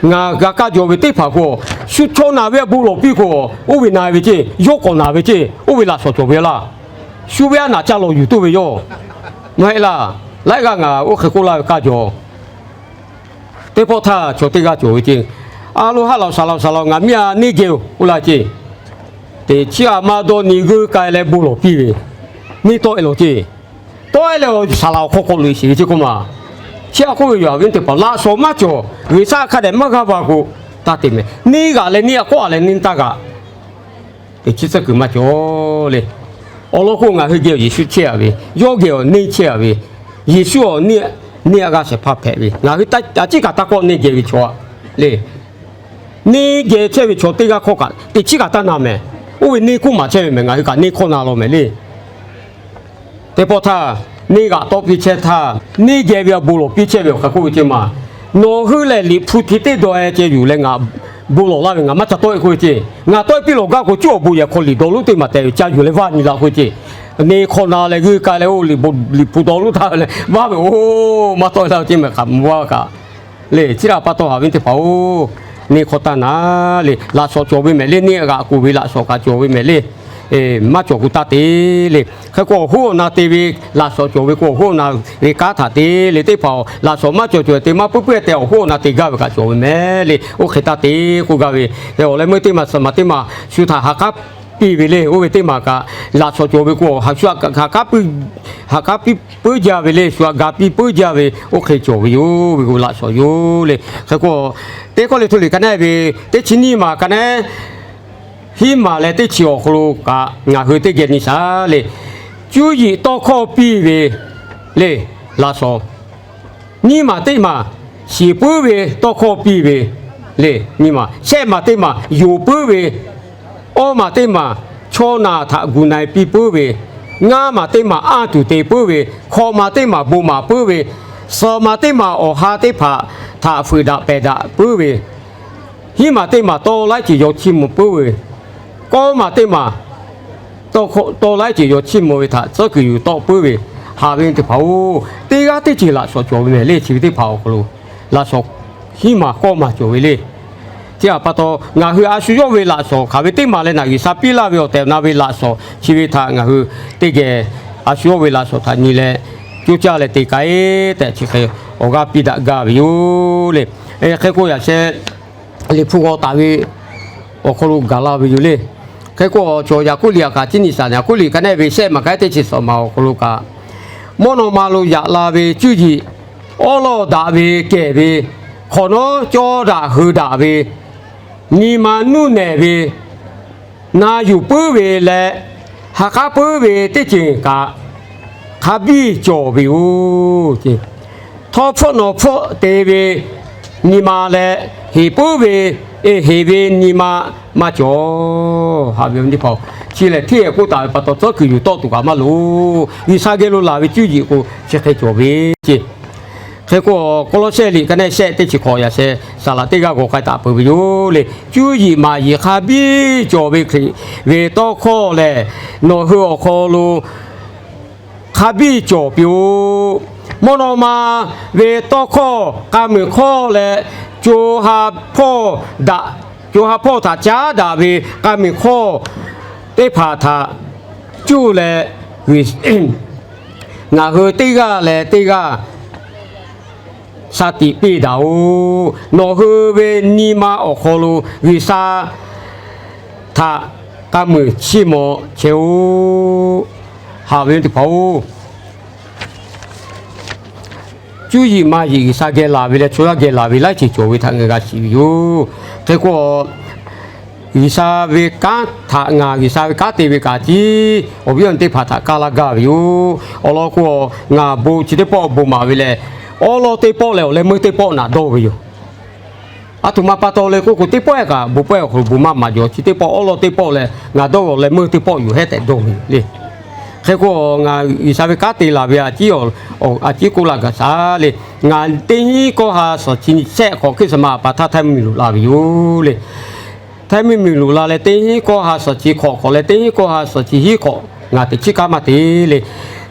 Ngaˬ g'a kaˇ jaw ve teˇ hpaˍ k'o, shu chaw naˬ ve a bon lawˬ piˇ k'o, oˇ ve na-e ve ceˇ, yawˇ k'awꞈ naˬ ve ceˇ, oˇ ve laꞈ shawnˍ cawˬ ve laˇ. Shu ve a naˬ ca lawˬ yuˬ tuˬ ve yoˬ. Maˇ heˆ laˇ. Laiˉ g'aˇ ngaˬ oˇ hk'e k'oˆ laˇ ve kaˇ jaw. Teˇ pawˆ htaˇ chaw teˇ g'aˇ cawˬ ve ceˇ, a lo haˉ laꞈ shaˍ laꞈ shaˍ laꞈ ngaˬ miˇ a neˇ geh-oˬ k'oˆ laˇ ceˇ. Teꞈ chiˉ a maˇ dawˇ nyi g'uiˇ k'ai leh bon lawˬ piˇ ve, neˇ tawˆ-e lawˬ ceˇ. Tawˆ-e leh awˬ shaˍ laꞈ awˬ hk'aw k'awꞈ loꞈ-e sheˍ ve ceˇ k'oˆ ma. Chi htaꞈ k'oˆ ve yoˬ, haꞈ ve teˇ hpaˍ, laꞈ shawnˍ maˇ cawˬ, G'uiˬsha hk'a dehꞈ maˇ g'aˇ va k'o, taˇ te mehˍ. Neˇ g'aꞈ leh neˇ a k'awꞈ a leh neˇ taˇ g'aꞈ. Teꞈ chiˉ tcuhˉ kuiˬ maˇ cawˬ le. Awˬ lawn k'o, ngaˬ hui geh-oˬ Yeˍsuˆ chehˇ-a ve, yawˇ geh-oˬ neˇ chehˇ-a ve, Yeˍsuˆ-oˬ, neˇ a g'aˇ shehˍ hpaˇ hpehꞈ ve, ngaˬ hui a ciˉ kaꞈ taˇ kawˆ neˇ geh ve chaw le. Neˇ geh chehˇ ve chaw teˇ g'aˇ hkawˇ kaꞈ teꞈ chiˉ kaꞈ taˇ na mehˍ. Oˇ ve neˇ hkawˇ maˍ chehˇ ve mehˍ, ngaˬ hui kaꞈ neˇ hkawˇ na law mehˍ le. Teˇ pawˆ htaˇ, neˇ g'aꞈ tawˆ piˇ chehˇ htaˇ, neˇ geh ve a bon lawˬ piˇ chehˇ ve awˬ hk'aw k'oˆ ve ceˇ ma. Nawˬ hui lehˬ Liꞈ hpu hti teˇ dawˬ-e ceh yuˬ leh ngaˬ bon lawˬ laˇ ve ngaˬ maˇ ca tawˆ-e k'oˆ ve ceˇ. Ngaˬ tawˆ-e piˇ lawˬ gaˇ k'o, cuˇ awˬ bon yehˬ hk'aw liꞈ dawˬ lonˉ teˇ maˬ tehꞈ ca yuˬ leh vaˇ nyi la k'oˆ ve ceˇ. Neˇ hkawˇ na leh g'uiˇ k'ai leh oˇ Liꞈ hpu dawˬ lonˉ htaˇ leh vaˇ ve oˇ maˇ tawˆ-e laˇ ve ceˇ mehˍ, hk'aˬ mvuh vaˇ kaꞈ le. Chi htaꞈ pa taw, haꞈ ve teˇ hpaˍ-oˬ, neˇ hkawˇ taˇ na le. Laꞈ shawnˍ cawˬ ve mehˍ le. Neˇ g'aꞈ k'oˍ ve laꞈ shawnˍ kaꞈ cawˬ ve mehˍ le. Maˇ cawˬ k'o taˇ te le. Hk'e k'o, awˬ hoˉ awˬ na te ve laꞈ shawnˍ cawˬ ve k'o, awˬ hoˉ awˬ na ve kanˉ htaꞈ te le. Teˇ hpaˍ-oˬ, laꞈ shawnˍ maˇ cawˬ cawˬ te maˇ puiˉ puiˉ te, awˬ hoˉ awˬ na te gaˇ ve kaꞈ cawˬ ve mehˍ le. Oˇ hk'e taˇ te k'oˆ gaˇ ve, awˬ leh meuˇ teˇ maˬ suhˍ maˬ teˇ maˬ shu htaꞈ ha k'aˉ piˇ ve le. Oˇ ve teˇ maˬ kaꞈ laꞈ shawnˍ cawˬ ve k'o, shu htaꞈ ha k'aˉ piˇ, ha k'aˉ piˇ puiˉ jaˇ ve le. Shu htaꞈ ga piˇ puiˉ jaˇ ve oˇ hk'e cawˬ ve yoˬ ve k'o, laꞈ shawnˍ yoˬ le. Hk'e k'o, teˇ kawˆ le hto liꞈ ka neˉ ve teˇ chi nyiˇ maˬ ka neˉ hiˉ maˬ leh teˇ chi awˬ hk'aw lo kaꞈ ngaˬ hui teˇ geh nyi shaˍ le. Cuˇ yiˍ tawˇ hkawˇ piˇ ve le, laꞈ shawnˍ. Nyiˇ maˬ teˇ maˬ shiˍ puiˉ ve tawˇ hkawˇ piˇ ve le. Nyiˇ maˬ, shehˆ maˬ teˇ maˬ yonˍ puiˉ ve, awˇ maˬ teˇ maˬ chaw naˬ htaꞈ gu na-e piˇ puiˉ ve, Ngaˇ maˬ teˇ maˬ anˇ tuˬ te puiˉ ve, hkawꞈ maˬ teˇ maˬ bon maˍ puiˉ ve, suhˍ maˬ teˇ maˬ awˬ ha teˇ hpaˍ htaꞈ fuiˍ daꞈ pehˬ daꞈ puiˉ ve, hiˉ maˬ teˇ maˬ tawˇ laiˉ ceuˬ yaw chiˇ mvuh puiˉ ve, kawˇ maˬ teˇ maˬ tawˇ laiˉ ceuˬ yaw chiˇ mvuh ve htaꞈ tcuhˉ kuiˬ yuˬ tawˆ puiˉ ve, haꞈ ve teˇ hpaˍ-oˬ, teˇ g'aˇ teˇ ceuˬ laꞈ shawnˍ cawˬ ve mehˍ le. Chi ve teˇ hpaˍ awˬ hk'aw lo laꞈ shawnˍ hiˉ maˬ kawˇ maˬ cawˬ ve le. Chi htaꞈ pa taw, ngaˬ hui a shu yawˇ ve laꞈ shawnˍ hk'aˬ ve teˇ maˬ leh naꞈ G'uiˬsha piˇ laˇ ve awˬ tehˬ awˬ na ve laꞈ shawnˍ chi ve htaꞈ ngaˬ hui teˇ geh a shu yawˇ ve laꞈ shawnˍ htaꞈ nyi leh, coˇ caˇ leh te k'ai tehꞈ chi hk'e awˬ g'aˇ piˇ daꞈ gaˇ ve yoˬ le. Hk'e k'o, yaꞈ sheh Liꞈ hpu g'aw taˍ ve awˬ hk'aw lo gaˬ la ve yoˬ le. Hk'e k'o, cawˬ Yaˍkoˆ liꞈ a kaꞈ chi nyi saˍ Yaˍkoˆ liꞈ ka neˆ ve shehˆ maˬ ka eˉ teˇ chi suhˍ maˬ awˬ hk'aw lo kaꞈ, mvuhˇ naw ma lo yaꞈ la ve cuˇ yiˍ awˉ lawˇ daꞈ ve kehˬ ve, hk'awꞈ nawˉ cawˇ daꞈ hui daꞈ ve, nyi ma nuˇ nehˬ ve, na yuˬ puiˉ ve leh ha k'aˉ puiˉ ve teˇ ceuˬ kaꞈ hk'a biˇ cawˬ ve yoˬ. Htawˇ hpfuhˆ nawˬ hpfuhˆ te ve nyi ma leh, heˍ puiˉ ve, heˍ ve nyi ma maˇ cawˬ. Haꞈ ve teˇ hpaˍ-oˬ, chi lehˬ hteˇ k'oˆ taˍ ve pa taw tcuhˉ kuiˬ yuˬ tawˆ tuˬ kaꞈ maˇ loˍ. G'uiˬsha geh lo laˬ ve cuˇ yiˍ k'o chi hk'e cawˬ ve ce. Hk'e k'o, Kawˇlawˇsehˇ liꞈ ka neˆ shehˆ teˇ chi hk'awꞈ yaꞈ sheh saˍ laꞈ teˇ g'aˇ g'aw k'ai taˍ peuˬ ve yoˬ le. Cuˇ yiˍ maˍ yiˍ hk'a biˇ cawˬ ve Hkriꞈ ve tawˇ hkawˇ lehˬ, nawˬ hui awˬ hk'aw lo hk'a biˇ cawˬ piˇ-oˆ. Mvuhˇ naw ma ve tawˇ hkawˇ k'a muiˬ hkawˇ leh, co ha hpawˇ daꞈ, co ha hpawˇ htaꞈ caˉ daꞈ ve k'a muiˬ hkawˇ teˇ hpaˍ htaꞈ cuˇ leh, ngaˬ hui teˇ g'aˇ leh teˇ g'aˇ shaˍ tiꞈ piˇ daꞈ-oꞈ. Nawˬ hui ve nyi ma awˬ hk'aw lo G'uiˬsha htaꞈ k'a muiˬ chiˇ mvuh chehˇ-oˆ. Haꞈ ve teˇ hpaˍ-oˬ, cuˇ yiˍ maˍ yiˍ G'uiˬsha geh laˬ ve leh chaw yaˇ geh laˬ ve laiˉ ceuˬ cawˬ ve htaꞈ ngaˬ g'a shiˍ ve yoˬ. Hk'e k'o, G'uiˬsha ve kanˉ htaꞈ ngaˬ G'uiˬsha ve kanˉ te ve kaꞈ tiˉ awˬ viˉ awˬ nyi teˇ hpaˍ htaꞈ kaˇ laˇ gaˇ ve yoˬ. Awˬ lawn k'o, ngaˬ bon chi teˇ pawˆ bon maˍ ve lehˬ, awˉ lawˇ teˇ pawˆ leh awˬ leh meuˇ teˇ pawˆ naꞈ dawˇ ve yoˬ. Aˬ htoꞈ ma pa taw le k'oˆ k'o, teˇ pawˆ-ehˍ kaꞈ bon pawehˇ awˬ hk'aw lo bon maˇ maˍ jaw. Chi teˇ pawˆ awˉ lawˇ teˇ pawˆ leh ngaˬ dawˇ ve awˬ leh meuˇ teˇ pawˆ yoˬ hehˉ tehꞈ dawˇ ve le. Hk'e k'o, ngaˬ G'uiˬsha ve kanˉ te laˬ ve a ciˉ, a ciˉ k'oˆ laˇ gaˬ shaˍ le. Ngaˬ teˇ hinˉ kawˇ ha suhˍ chi shehˆ hk'awꞈ Christmas pa htaˇ Htaiˇ mvuhˇmiˬ loꞈ la ve yoˬ le. Htaiˇ mvuhˇmiˬ loꞈ la leh teˇ hinˉ kawˇ ha suhˍ chi hk'awꞈ hk'awꞈ leh teˇ hinˉ kawˇ ha suhˍ chi hiˉ hk'awꞈ ngaˬ teꞈ chiˉ kanˉ maˇ te le.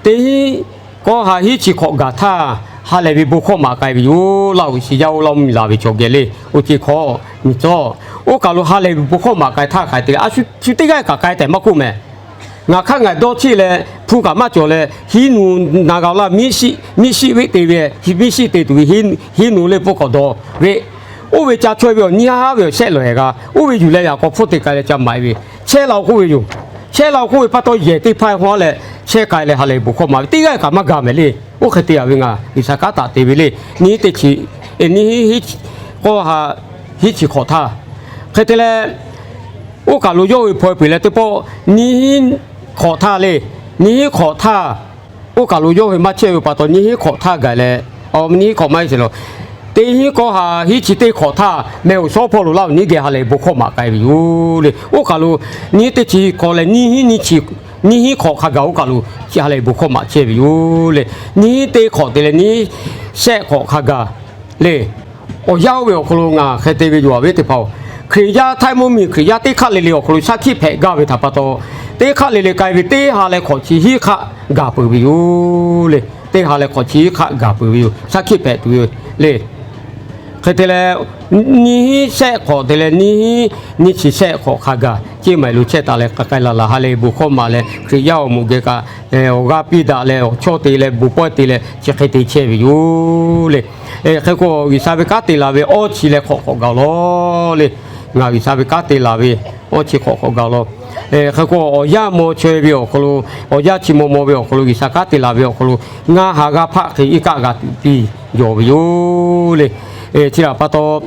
Teˇ hinˉ kawˇ ha hiˉ chi hk'awꞈ gaˬ htaˇ, ha lehˬ ve bon hkawˇ maꞈ k'ai ve yoˬ. Laˇ-oˬ, shi yaˇ oˇ Laˇ-oˬ mvuhˇmiˬ la ve chaw geh le, oˇ ceuˬ hk'awꞈ nyi cawˇ. Oˇ kaˬ lo ha lehˬ ve bon hkawˇ maꞈ k'ai htaˇ hk'aˬ hk'e te leh, a shu teˇ g'aˇ kaꞈ k'ai tehꞈ maˇ k'oˆ mehˍ. Ngaˬ hk'aˇ ngaˬ dawˇ cheˆ leh hpu kaꞈ maˇ cawˬ leh, hiˉ nu na g'a laˇ, miˉ shiˆ miˉ shiˆ ve te ve, miˉ shiˆ te tuˬ ve hiˉ nu le pawˆ k'awꞈ dawˬ ve, oˇ ve ca chaweh ve awˬ nyiˇ haˉ ve awˬ shehˆ lawˬ-ehˍ g'a, oˇ ve yuˬ leh yaꞈ k'aw hpfuhˇ te k'ai leh ca maˍ-e ve, chehˇ la-oˬ k'oˆ ve yoˬ. Chehˇ la-oˬ k'oˆ ve pa taw yehˬ teˇ hpaˇ hawˉ leh chehˇ k'ai leh ha lehˬ ve bon hkawˇ maꞈ ve teˇ g'aˇ kaꞈ maˇ gaˬ mehˍ le. Oˇ hk'e te yaꞈ ve ngaˬ G'uiˬsha kanˉ htaꞈ te ve le. Nyiˇ teˇ chi, nyiˇ hinˉ kawˇ ha hiˉ chi hk'awꞈ htaˇ, hk'e te leh, oˇ kaˬ lo yawˇ hui hpaw-e peuˬ leh teˇ pawˆ nyiˇ hinˉ hk'awꞈ htaˇ le, nyiˇ hinˉ hk'awꞈ htaˇ, oˇ kaˬ lo yawˇ hui maˇ chehˇ ve pa taw nyiˇ hinˉ hk'awꞈ htaˇ gaˬ leh, nyiˇ hinˉ hk'awꞈ maˇ heˆ sheˍ law, teˇ hinˉ kawˇ ha hiˉ chi teˇ hk'awꞈ htaˇ meh-oˬ shawˉ hpawˇ lo Laˇ-oˬ nyiˇ geh ha lehˬ ve bon hkawˇ maꞈ k'ai ve yoˬ le. Oˇ kaˬ lo nyiˇ teˇ chi hk'awꞈ leh nyiˇ hinˉ hk'awꞈ hk'a gaˬ oˇ kaˬ lo ha lehˬ ve bon hkawˇ maꞈ chehˇ ve yoˬ le. Nyiˇ hinˉ teˇ hk'awꞈ te leh nyiˇ shehˆ hk'awꞈ hk'a gaˬ le. Awˬ yanˇ oˇ ve awˬ hk'aw lo ngaˬ hk'e te ve yoˬ, awˬ viˉ teˇ hpaˍ-oˬ. Hkriꞈ yaˇ Htaiˇ mvuhˇmiˬ Hkriꞈ yaˇ teˇ hk'aˆ le le awˬ hk'aw lo shaˉ hkiˆ hpehꞈ gaˇ ve htaꞈ pa taw, teˇ hk'aˆ le le k'ai ve teˇ ha leh hk'awꞈ chi hiˉ hk'aˆ gaˬ peuˬ ve yoˬ le. Teˇ ha leh hk'awꞈ chi hiˉ hk'aˆ gaˬ peuˬ ve yoˬ. Shaˉ hkiˆ hpehꞈ tuˬ ve le. Hk'e te leh, nyiˇ hinˉ shehˆ hk'awꞈ te leh nyiˇ hinˉ nyiˇ chi shehˆ hk'awꞈ hk'a gaˬ ceˇ maˬ lo chehˇ taˍ leh k'ai k'ai laˬ laˬ ha lehˬ ve bon hkawˇ maꞈ leh Hkriꞈ yaˇ awˬ moˍ geh kaꞈ awˬ g'aˇ piˇ daꞈ leh awˬ chawˇ te leh bon pawehˇ te leh chi hk'e te chehˇ ve yoˬ le. Hk'e k'o, G'uiˬsha ve kanˉ te laˬ ve awˇ chi leh hk'awꞈ hk'awꞈ gaˬ law le. Ngaˬ G'uiˬsha ve kanˉ te laˬ ve awˇ chi hk'awꞈ hk'awꞈ gaˬ law. Hk'e k'o, awˬ yanˇ maw chaweh ve awˬ hk'aw lo, awˬ yanˇ chi maw maw ve awˬ hk'aw lo G'uiˬsha kanˉ te laˬ ve awˬ hk'aw lo, ngaˇ ha g'aˇ hpaˆ hk'e iˉ kaˆ g'a tuˬ piˇ yawˬ ve yoˬ le. Chi htaꞈ pa taw,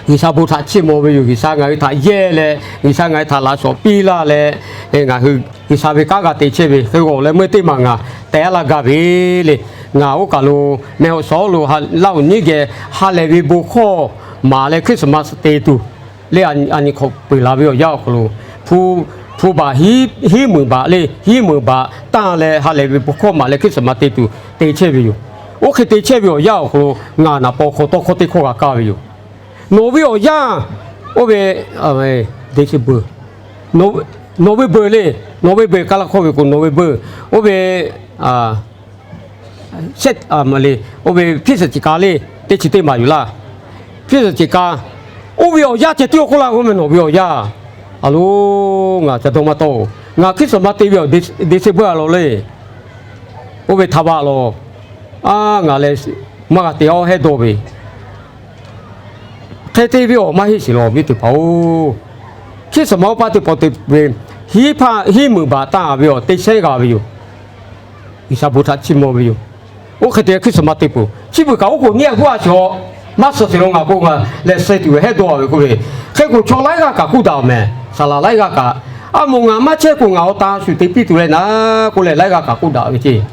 G'uiˬsha bon htaꞈ chiˇ mvuh ve yoˬ. G'uiˬsha ngaˬ hui htaꞈ yehˇ leh, G'uiˬsha ngaˬ hui htaꞈ laꞈ shawˍ piˇ laˇ leh, ngaˬ hui G'uiˬsha ve kanˉ g'a te chehˇ ve hk'e g'awˬ leh meuˇ teˇ maˬ ngaˬ tehꞈ laˇ gaˇ ve le. Ngaˬ oˇ kaˬ lo meh-oˬ shawˉ lo Laˇ-oˬ nyiˇ geh ha lehˬ ve bon hkawˇ maˍ leh Christmas te tuˬ le, a nyi hk'awꞈ peuˬ la ve awˬ yanˇ awˬ hk'aw lo hpu hpu baꞈ hiˉ muiˬ baꞈ le, hiˉ muiˬ baꞈ tanˇ leh ha lehˬ ve bon hkawˇ maˍ leh Christmas te tuˬ te chehˇ ve yoˬ. Oˇ hk'e te chehˇ ve awˬ yanˇ awˬ hk'aw lo ngaˬ naˍ paw hk'aw tawˇ hkawˇ teˇ hkawˇ g'a kaˇ ve yoˬ. Nawˬ ve awˬ yanˇ, oˇ ve, November le, November kaˇ laˇ hkawˇ ve k'o November, oˇ ve le, oˇ ve พฤศจิกา le, teˇ chi teˇ maˬ yuˬ laˇ. พฤศจิกา, oˇ ve awˬ yanˇ ceh tiˉ awˬ hk'oˆ laˇ k'oˆ meh nawˬ ve awˬ yanˇ. A lo, ngaˬ ca dawˇ maˇ tawˆ-oˬ. Ngaˬ Christmas te ve awˬ December a law le. Oˇ ve htaꞈ vaꞈ law. A, ngaˬ leh maˇ g'a te awˬ hehˉ dawˇ ve hk'e te ve awˬ maˇ heˆ sheˍ law, awˬ viˉ teˇ hpaˍ-oˬ. Christmas oˇ paˆ teˇ pawˆ te ve, hiˉ muiˬ baꞈ tanˇ ve awˬ teˇ shehnˉ g'a ve yoˬ. G'uiˬsha bon htaꞈ chiˇ mvuh ve yoˬ. Oˇ hk'e te Christmas te peuˬ. Chi beuꞈ kaꞈ oˉ k'oˍ nyi a g'uˇ a shawˍ maˇ suh sheˍ law ngaˬ k'o, ngaˬ leh suh tuˬ ve hehˉ dawˇ ve k'oˆ ve, hk'e k'o chaw laiˉ g'aˇ kaꞈ k'oˆ daꞈ-oˬ meh. Saˍ laˍ laiˉ g'aˇ kaꞈ, a moˍ ngaˬ maˇ chehˇ k'o ngaˬ awˬ ta shuˍ te piˇ tuˬ leh naˍ k'oˆ leh laiˉ g'aˇ kaꞈ k'oˆ daꞈ ve ceˇ.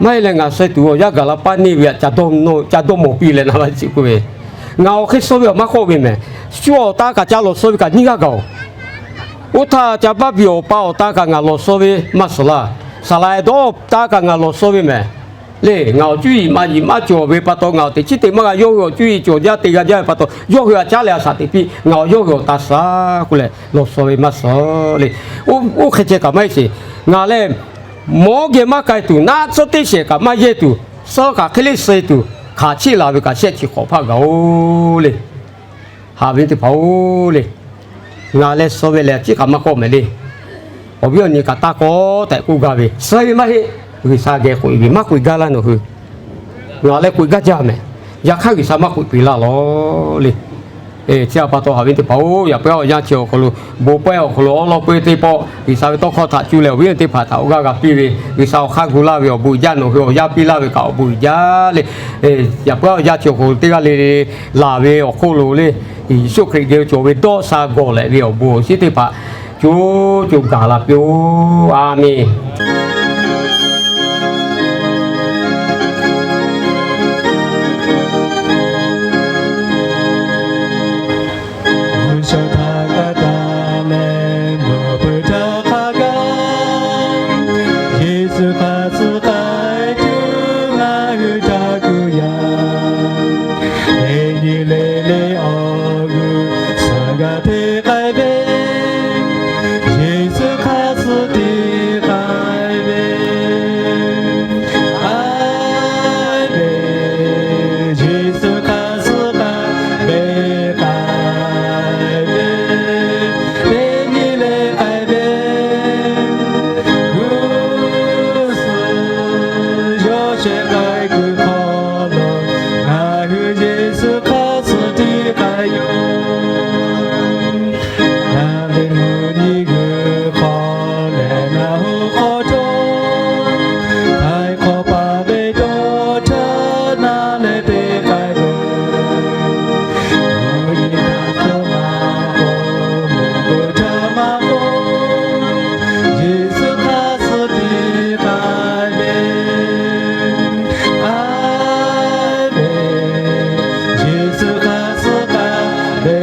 Maˇ heˆ leh ngaˬ suh tuˬ awˬ yanˇ gaˬ la paˇ neˇ ve aꞈ ca dawˇ mawˬ piˇ leh naˍ la ciꞈ k'oˆ ve, ngaˬ awˬ hk'e suh ve awˬ maˇ k'oˆ ve meh. Shu awˬ ta kaꞈ ca lawˬ suh ve kaꞈ nyiˇ g'aˇ gaˬ-oˬ. Oˇ htaˇ ca baˇ piˇ awˬ pa awˬ ta kaꞈ ngaˬ lawˬ suh ve maˇ suhˍ laˇ. Saˍ laˍ dawˇ awˬ ta kaꞈ ngaˬ lawˬ suh ve meh. Le, ngaˬ awˬ cuˇ yiˍ ma yiˍ maˇ cawˬ ve pa taw, ngaˬ awˬ teꞈ chiˉ te maˇ g'a, yawˇ hui awˬ cuˇ yiˍ cawˬ jaˇ te g'a jaˇ ve pa taw, yawˇ hui aꞈ caˉ leh a shaꞈ teꞈ piˇ, ngaˬ awˬ yawˇ hui awˬ ta suhˍ k'oˆ leh lawˬ suh ve maˇ suhˍ le. Oˇ hk'e ceh kaꞈ maˇ heˆ sheˍ. Ngaˬ lehˬ mawˉ geh maˇ k'ai tuˬ, naˆ tsuhˇ teˇ shehˍ kaꞈ maˇ yehˇ tuˬ, suhˉ kaꞈ hk'e le suh tuˬ, hk'aˬ chiˆ la ve kaꞈ shehˆ chi hk'awꞈ hpaˆ gaˬ-oˬ le. Haꞈ ve teˇ hpaˍ-oˬ le, ngaˬ leh suh ve lehˬ ciˉ kaꞈ maˇ k'awˆ mehˍ le. Awˬ viˉ awˬ nyi kaꞈ taˇ k'awˆ tehꞈ k'oˆ gaˇ ve, suh ve maˇ heˆ. G'uiˬsha geh k'oꞈ-e ve maˇ k'oꞈ-e gaˇ laˇ nawˬ hui. Ngaˬ leh k'oꞈ-e gaˇ jaˇ mehˍ. Yaꞈ hk'aˇ G'uiˬsha maˇ k'oꞈ-e piˇ laˇ law le. Chi htaꞈ pa taw haꞈ ve teˇ hpaˍ-oˬ, yaꞈ puiˉ awˬ yanˇ chi awˬ hk'aw lo, bon pawehˇ awˬ hk'aw lo awˉ lawˉ peuˇ teˇ pawˆ G'uiˬsha ve tawˇ hkawˇ htaꞈ cuˇ leh awˬ viˉ awˬ nyi teˇ hpaˍ htaꞈ awˬ g'aˇ g'a piˇ ve, G'uiˬsha awˬ hk'aˇ gu laˇ ve awˬ bon uiˍ jaˇ, nawˬ hui awˬ yanˇ piˇ laˇ ve kaꞈ awˬ bon uiˍ jaˇ le. Yaꞈ puiˉ awˬ yanˇ chi awˬ hk'aw lo teˇ g'aˇ le le laˬ ve awˬ hk'oˆ lo le, Yeˍsuˆ Hkriꞈ geh cawˬ ve dawˇ sha gawˬ leh ve awˬ bon awˬ shinˉ teˇ hpaˍ co co gaˬ la piˇ-oˬ. A menˬ. G'uiˬsha htaꞈ kaˇ taˍ leh mawˬ peuˬ htaˇ hk'a gaˇ, Yeˍsuˆ hk'aˬ suh k'ai tuˬ ngaˬ hui htaꞈ kuˬ yaˇ. Teˇ nyi le le awˬ g'uˇ suhˍ g'a te k'ai ve, Yeˍsuˆ hk'aˬ suh te k'ai ve. Aˬ le, Yeˍsuˆ hk'aˬ suh k'ai ve, k'ai ve, teˇ nyi le k'ai ve. G'uˇ suhˍ yawˇ shehˍ k'ai kuiˬ hk'aw lo, ngaˬ hui Yeˍsuˆ hk'aˬ suh te k'ai yoˬ. Ngaˬ ve mvuhˇ nyi g'uiˬ hk'aw lehˬ ngaˬ hui hk'aw htawˇ, htaiˍ hk'awꞈ paˍ ve dawˇ htaˇ na leh te k'ai ve. Mvuhˇ nyi htaꞈ hk'aˇ maˇ k'oˆ, mvuhˇ g'uˇ htaꞈ maˇ k'oˆ, Yeˍsuˆ hk'aˬ suh te k'ai ve. Aˬ le, Yeˍsuˆ hk'aˬ suh k'ai ve,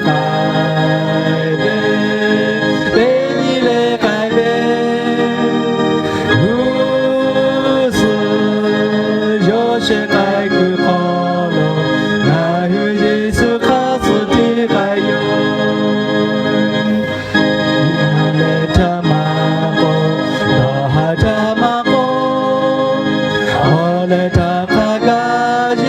k'ai ve, teˇ nyi le k'ai ve. G'uˇ suhˍ yawˇ shehˍ k'ai kuiˬ hk'aw lo, ngaˬ hui Yeˍsuˆ hk'aˬ suh te k'ai yoˬ. Leh htaˇ maˇ k'oˆ, dawˬ haˍ htaˇ maˇ k'oˆ, awˬ leh htaꞈ hk'a gaˇ